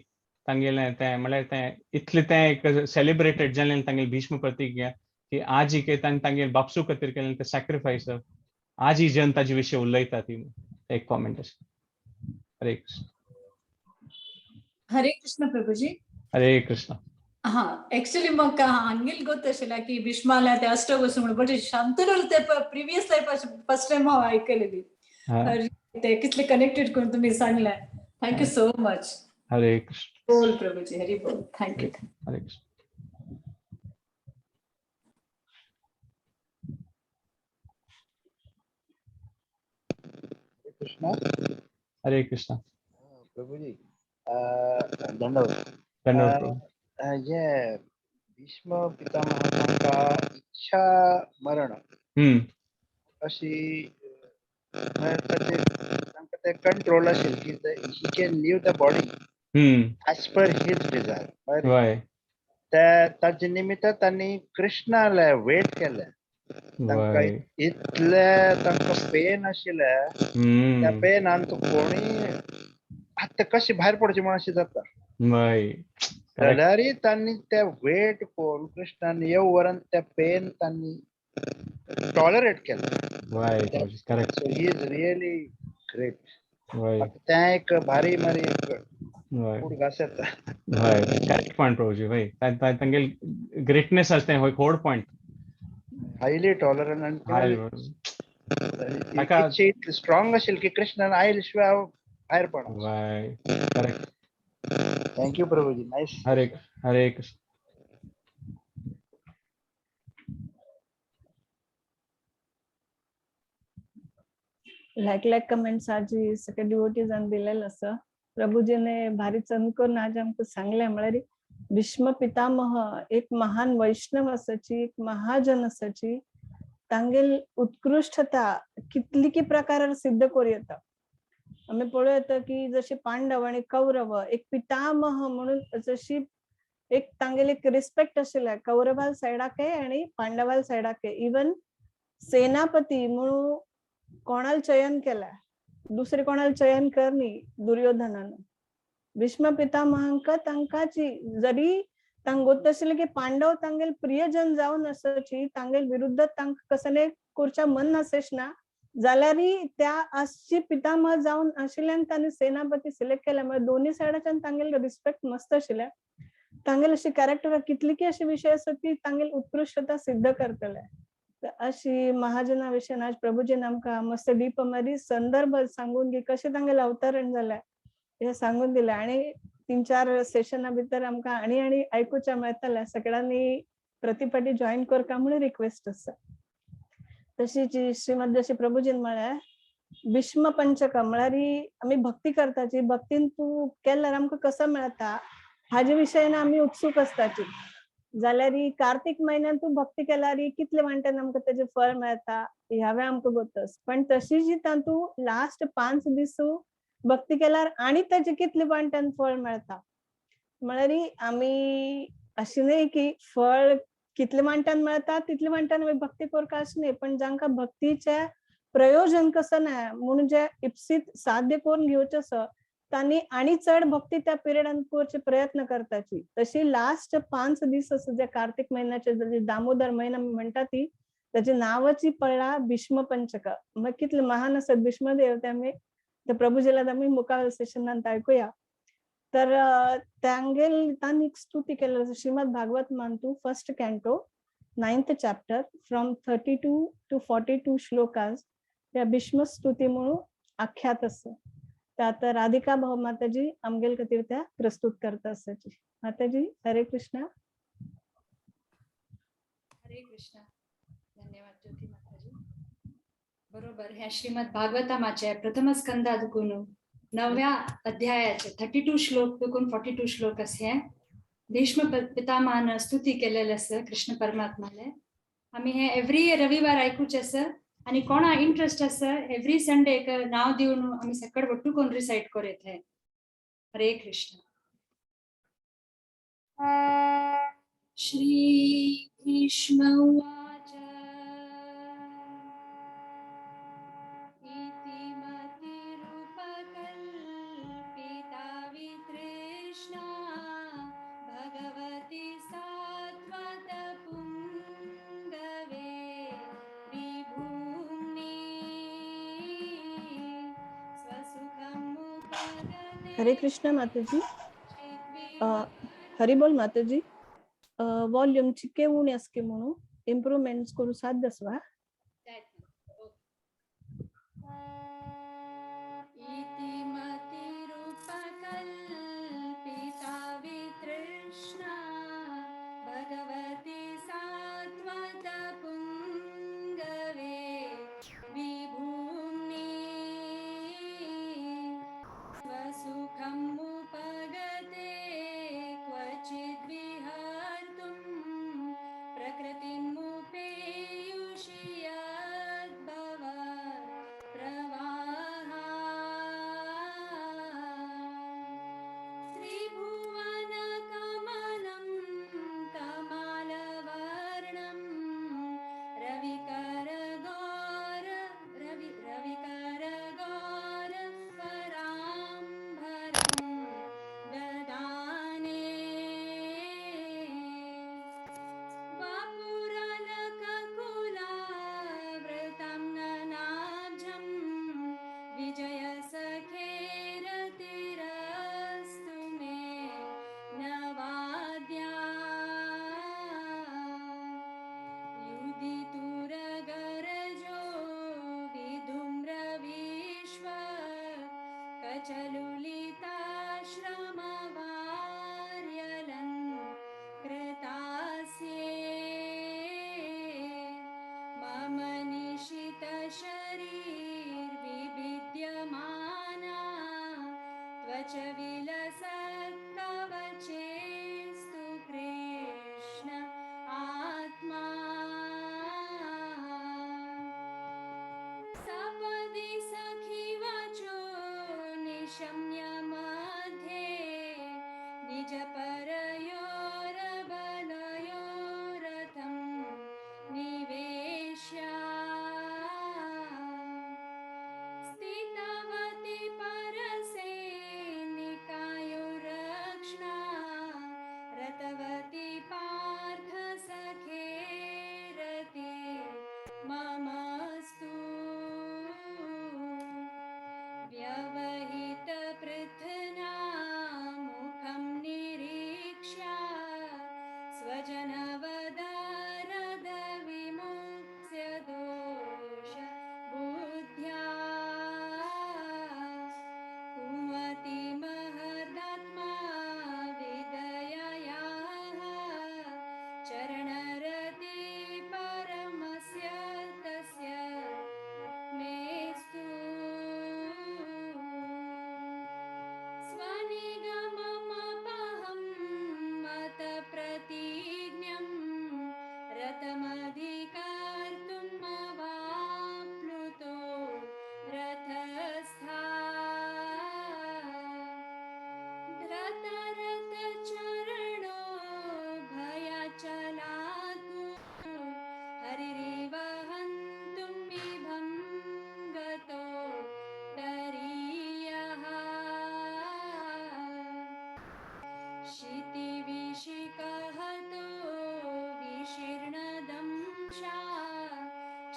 तांगेलें तें म्हळ्यार तें इतलें तें एक सेलिब्रेटेड जालें तांगेलें भीष्म प्रतिज्ञा की आजी काही तांणी तांगेले बापसू खातीर केलें तें सॅक्रिफायस आजी जन ताजे विशीं उलयता ती एक कॉमेंट आसा. हरे कृष्ण.
हरे कृष्ण प्रभुजी.
हरे कृष्ण.
हा ऍक्च्युली मग हांगेल गोत आशिल्लें की भीष्माला ते अष्टवसू म्हणून बट शांतनू ते प्रिवियस लायफ फर्स्ट टाइम हांव आयकलेली ते कितले कनेक्टेड करून तुम्ही सांगले. Thank you so much.
Hare Krishna.
बोल प्रभुजी. हरी बोल. Thank you.
Hare Krishna.
Krishna.
Hare Krishna.
Prabhuji दंडवत.
दंडवत.
ये भीष्म पितामह तांकां इच्छा मरण अशी म्हळ्यार ताचे तांकां ते कंट्रोल आशिल्लें की he can leave the body as per his desire.
वय.
त्या ताजे निमित्त तांणी कृष्णाले वेट केले. तांकां इतले तांकां पेन आशिल्लें, त्या पेनान तूं कोणी आतां कशें भायर पडचें म्हूण अशें जाता. जाल्यारय तांणी ते वेट करून कृष्णान येवपर्यंत त्या पेन तांणी टॉलरेट केलें.
Correct.
So he is really great.
वय.
तें एक भारी मारी एक उडगास येता.
वय, करेक्ट पॉइंट प्रभुजी. वय, तांगेल ग्रेटनेस आसा तें एक व्हड पॉइंट.
हायली टॉलरंट आनी
ताका
स्ट्रॉंग आशिल्लें की कृष्णान आयले शिवाय हांव भायर पडना.
वय, correct.
Thank you Prabhuji, nice.
Hare Hare Krishna.
Like like comments आजी सगळे डिवोटीजान दिलेलं आसा. प्रभुजीने भारी चंद करून आज आमकां सांगलें, म्हळ्यार भीष्म पितामह एक महान वैष्णव आसाची, एक महाजन आसाची. तांगेल उत्कृष्टता कितली की प्रकारार सिद्ध करूं येता. आमी पळोवं येता की जशे पांडव आनी कौरव एक पितामह म्हणून जशी एक तांगेल एक रिस्पेक्ट आशिल्ले कौरवाल सायडाके आनी पांडवाल सायडाके. इवन सेनापती म्हणून कोणाला चयन केला, दुसरे कोणाला चयन करनी दुर्योधनान, भीष्म पितामहांका तांकाची जरी तांक गोत आशिल्लें की पांडव तांगेल प्रियजन जावन आसाची, तांगेल विरुद्ध तांकां कसले करच्या मन नासेश ना, जाल्यारय त्या आजची पितामह जावन आशिल्ल्यान तांणी सेनापती सिलेक्ट केल्या. म्हळ्यार दोन्ही सायडाच्यान तांगेल रिस्पेक्ट मस्त आशिल्ले. तांगेल अशी कॅरेक्टर कितली की अशे विशय आसा की तांगेल उत्कृश्टता सिद्ध करतले. अशी महाजना विशयान आज प्रभुजीन आमकां मस्त डीप मरी संदर्भ सांगून की कशें तांगेलें अवतरण जालें हें सांगून दिलें. आनी 3-4 सेशना भितर आमकां आनी आनी आयकुच्या मेळटलें. सगळ्यांनी प्रतिपाटी जॉईन करका म्हणून रिक्वेस्ट आसा. तशीच श्रीमद जशी प्रभुजीन म्हळ्यार भीष्म पंचक म्हळ्यार आमी भक्ती करताची, भक्तीन तूं केल्यार आमकां कसो मेळटा हाजे विशयान आमी उत्सूक आसताची. जाल्यार कार्तीक म्हयन्यान तूं भक्ती केल्यार कितले वांट्यान आमकां तेजें फळ मेळटा ह्यावें आमकां गोतस. पण तशी जी तातूंत लास्ट 5 दीस भक्ती केल्यार आनी ताजे कितले वांट्यान फळ मेळटा. म्हळ्यार आमी अशें न्हय की फळ कितले वांट्यान मेळटा तितले वांट्यान आमी भक्ती करता अशें न्हय, पण जांकां भक्तीचें प्रयोजन कसो ना म्हणून जे इप्सीत साध्य करून घेवचें आसा तांणी आनी चड भक्ती त्या पिरियडान करचे प्रयत्न करताची. तशी लास्ट 5 दीस आसा जे कार्तीक म्हयन्याचे दामोदर म्हयनो म्हणटा ती ताचे नांवाची पडला भीष्म पंचक. मग कितले महान आसत भीष्मदेव ते आमी ते प्रभुजीला आमी मुखार सेशनांत आयकुया. तर तांगेल तांणी एक स्तुती केल्ली Shrimad Bhagwat मानतू 1st canto 9th chapter from 32 to 42 shlokas त्या भीष्म स्तुती म्हणून आख्यात आसा. आता राधिका भाऊ माताजी आमगेल खातीर त्या प्रस्तुत करता आसाची. माताजी हरे कृष्णा.
हरे कृष्णा. धन्यवाद ज्योती माताजी. बरोबर, ह्या श्रीमद भागवतामाचे प्रथम स्कंदा दुकून 9व्या अध्यायाचे 32 श्लोक दुकून 42 श्लोक असे भीष्म पितामहान स्तुती केलेले आसा कृष्ण परमात्माले. आमी हे एव्हरी रविवार आयकुचे आसा आणि कोणा इंट्रस्ट आसा एव्हरी संडे एक नाव दिवन आमी सकड ಒಟ್ಟು कोण रिसाइट करूं. हरे कृष्ण. श्री भीष्म उवाच इति मतिरुपकल्पिता वितृष्णा भगवति सात्वत पुंगवे विभूम्नि स्वसुखमुपगते.
हरे कृष्ण माताजी. हरी बोल माताजी. वॉल्यूम चिके उणे आसके म्हणून इम्प्रुव्हमेंट करू साध्य आसवा.
इति मतिरुपकल्पिता वितृष्णा भगवति सात्वत पुंगवे विभूम्नि स्वसुखमुपगते क्वचिद् विहर्तुं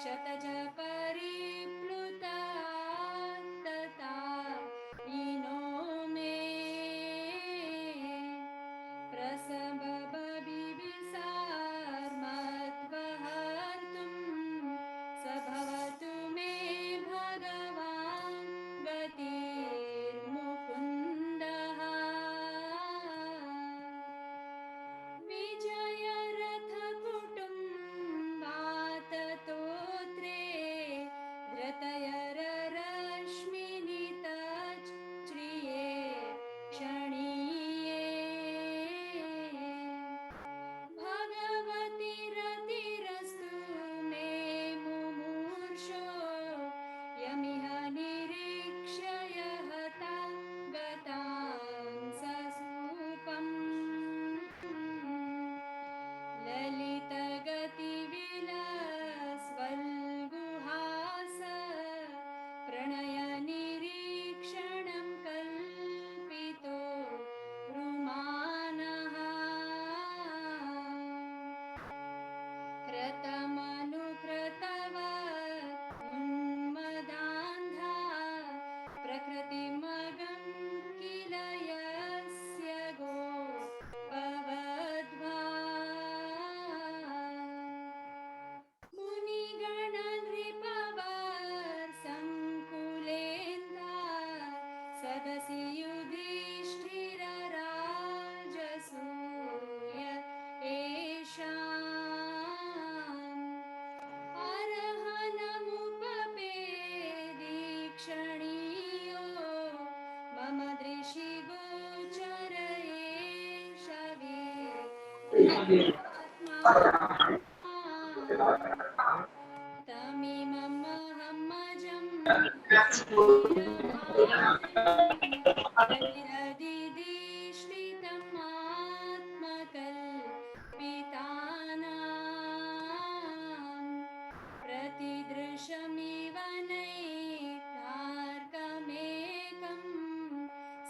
शतजपरिप्लुतात्ततायिनो मे प्रसभबिबिसार्मत्वहर्तुं स भवतु मे भगवान् गतिर्मुकुन्दः। विजयरथकुटुम्बाततोत्रे धृतयररश्मिनितच्रिये क्षणीये भगवति रतिरस्तु मे मुमूर्षो यमिह निरीक्ष्य हता गतां ससूपम्। ललितगतिविलासवल्गुहास प्रणयनिरीक्षणं कल्पितो रुमानः। कृतमनुकृतवत् उन्मदान्धा प्रकृतिमगं किल यस्य गोपवध्वा। मुनिगणनृपवर सङ्कुलेन्द्रा सदसि युधिष्ठिर राजसूय एषाम्। अर्हणमुपपेदीक्षणीयो मम दृशिगोचर एष वीरात्मा। तमिममहमजं रदिदिष्टितम् आत्मकल्पितानां प्रतिदृशमिव नैतार्कमेकं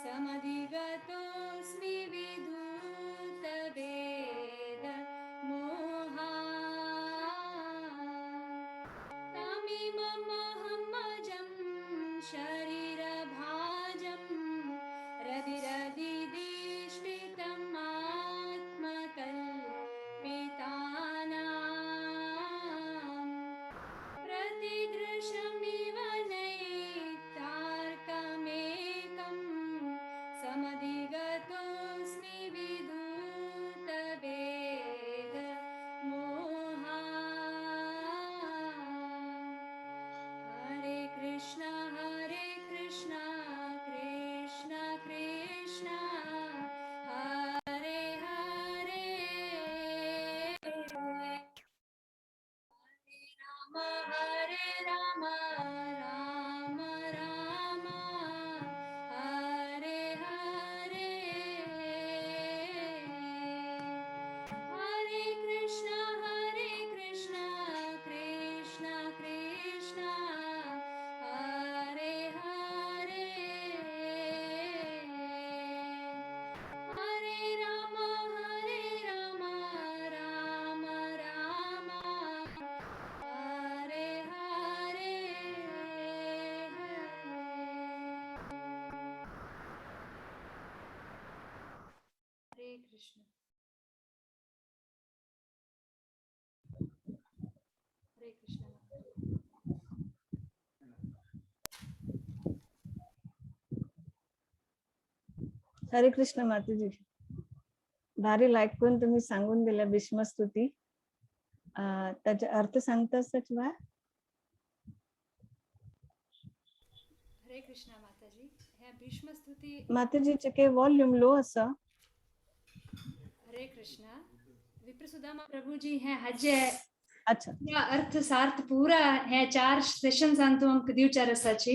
समधिगतोऽस्मि विधूतभेद मोहा। तमिममहमजं शरीरभाजं रदिरदिदिष्टितम् आत्मकल्पितानां प्रतिदृशमिव नैतार्कमेकं समधिगतोऽस्मि विधूतभेद मोहा। हरे कृष्ण कृष्ण कृष्ण हरे हरे। हरे राम राम राम हरे हरे। हरे कृष्ण कृष्ण कृष्ण हरे हरे। हरे राम राम राम हरे हरे। हरे कृष्ण। हरे कृष्ण।
हरे कृष्ण माताजी, भारी लायक करून तुम्ही सांगून दिल्या भीष्मस्तुती. त्याचा अर्थ सांगतास बा?
हरे कृष्ण माताजी, ह्या भीष्मस्तुती
माताजीचे काही वॉल्यूम लो असा.
हरे कृष्ण. विप्रसुदामा प्रभुजी हे हाजे
अच्छा
अर्थ सार्थ पुरा हे 4 सेशन्सान तूं आमकां दिवचार आसाची.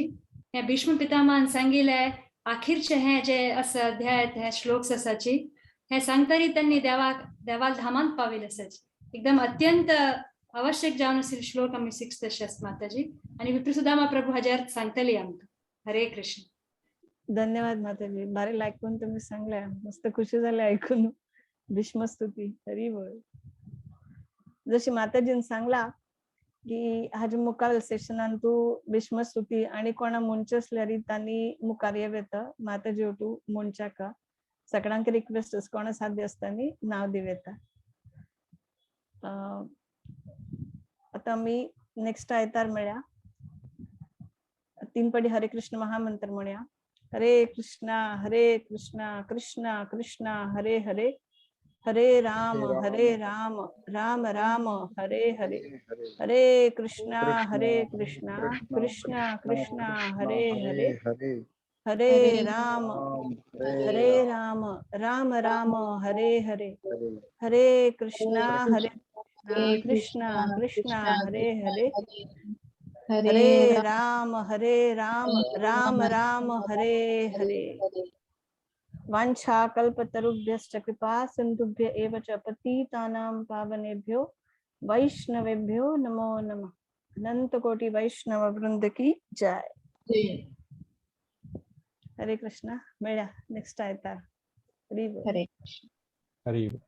हे भीष्म पितामहान सांगिल्ले अखेरचे हे जे आसा अध्याय हे श्लोक आसाची, हे सांगतरी त्यांनी देवाल धामांत पाविले आसाची. एकदम अत्यंत आवश्यक जावन आशिल्ले श्लोक आमी 6 तशे आसा माताजी. आनी विप्रसुदामा प्रभू हाजे अर्थ सांगतली आमकां. हरे कृष्ण.
धन्यवाद माताजी, भारी लायक करून तुम्ही सांगल्या, मस्त खुशी झाले ऐकून. भीष्मस्तुती. हरी बोल. जशी माताजीन सांगला की हाजे मुखार सेशनान तूं भीष्म स्तुती आनी कोणा म्हणचे आसल्यार तांणी मुखार येव येता माताजी ओटू म्हणच्याका. सगळ्यांक रिक्वेस्ट कोणा साध्य आसता नाव दिव येता. आतां आमी नेक्स्ट आयतार मेळया. तीन पडी हरे कृष्ण महामंत्र म्हणया. हरे कृष्णा हरे कृष्णा कृष्णा कृष्णा हरे हरे, हरे राम हरे राम राम राम हरे हरे, हरे कृष्णा हरे कृष्णा कृष्णा कृष्णा हरे हरे, हरे राम हरे राम राम राम हरे हरे, हरे कृष्णा हरे कृष्णा कृष्णा हरे हरे, हरे राम हरे राम राम राम हरे हरे. वाञ्छा कल्पतरुभ्यश्च कृपा सिन्धुभ्य एव च पतितानां पावनेभ्यो वैष्णवेभ्यो नमो नमः. अनंत कोटि वैष्णव वृंद की जय. हरे कृष्णा. मेळ्या नेक्स्ट आयतार. हरि बोल.
हरे कृष्ण.
हरि बोल.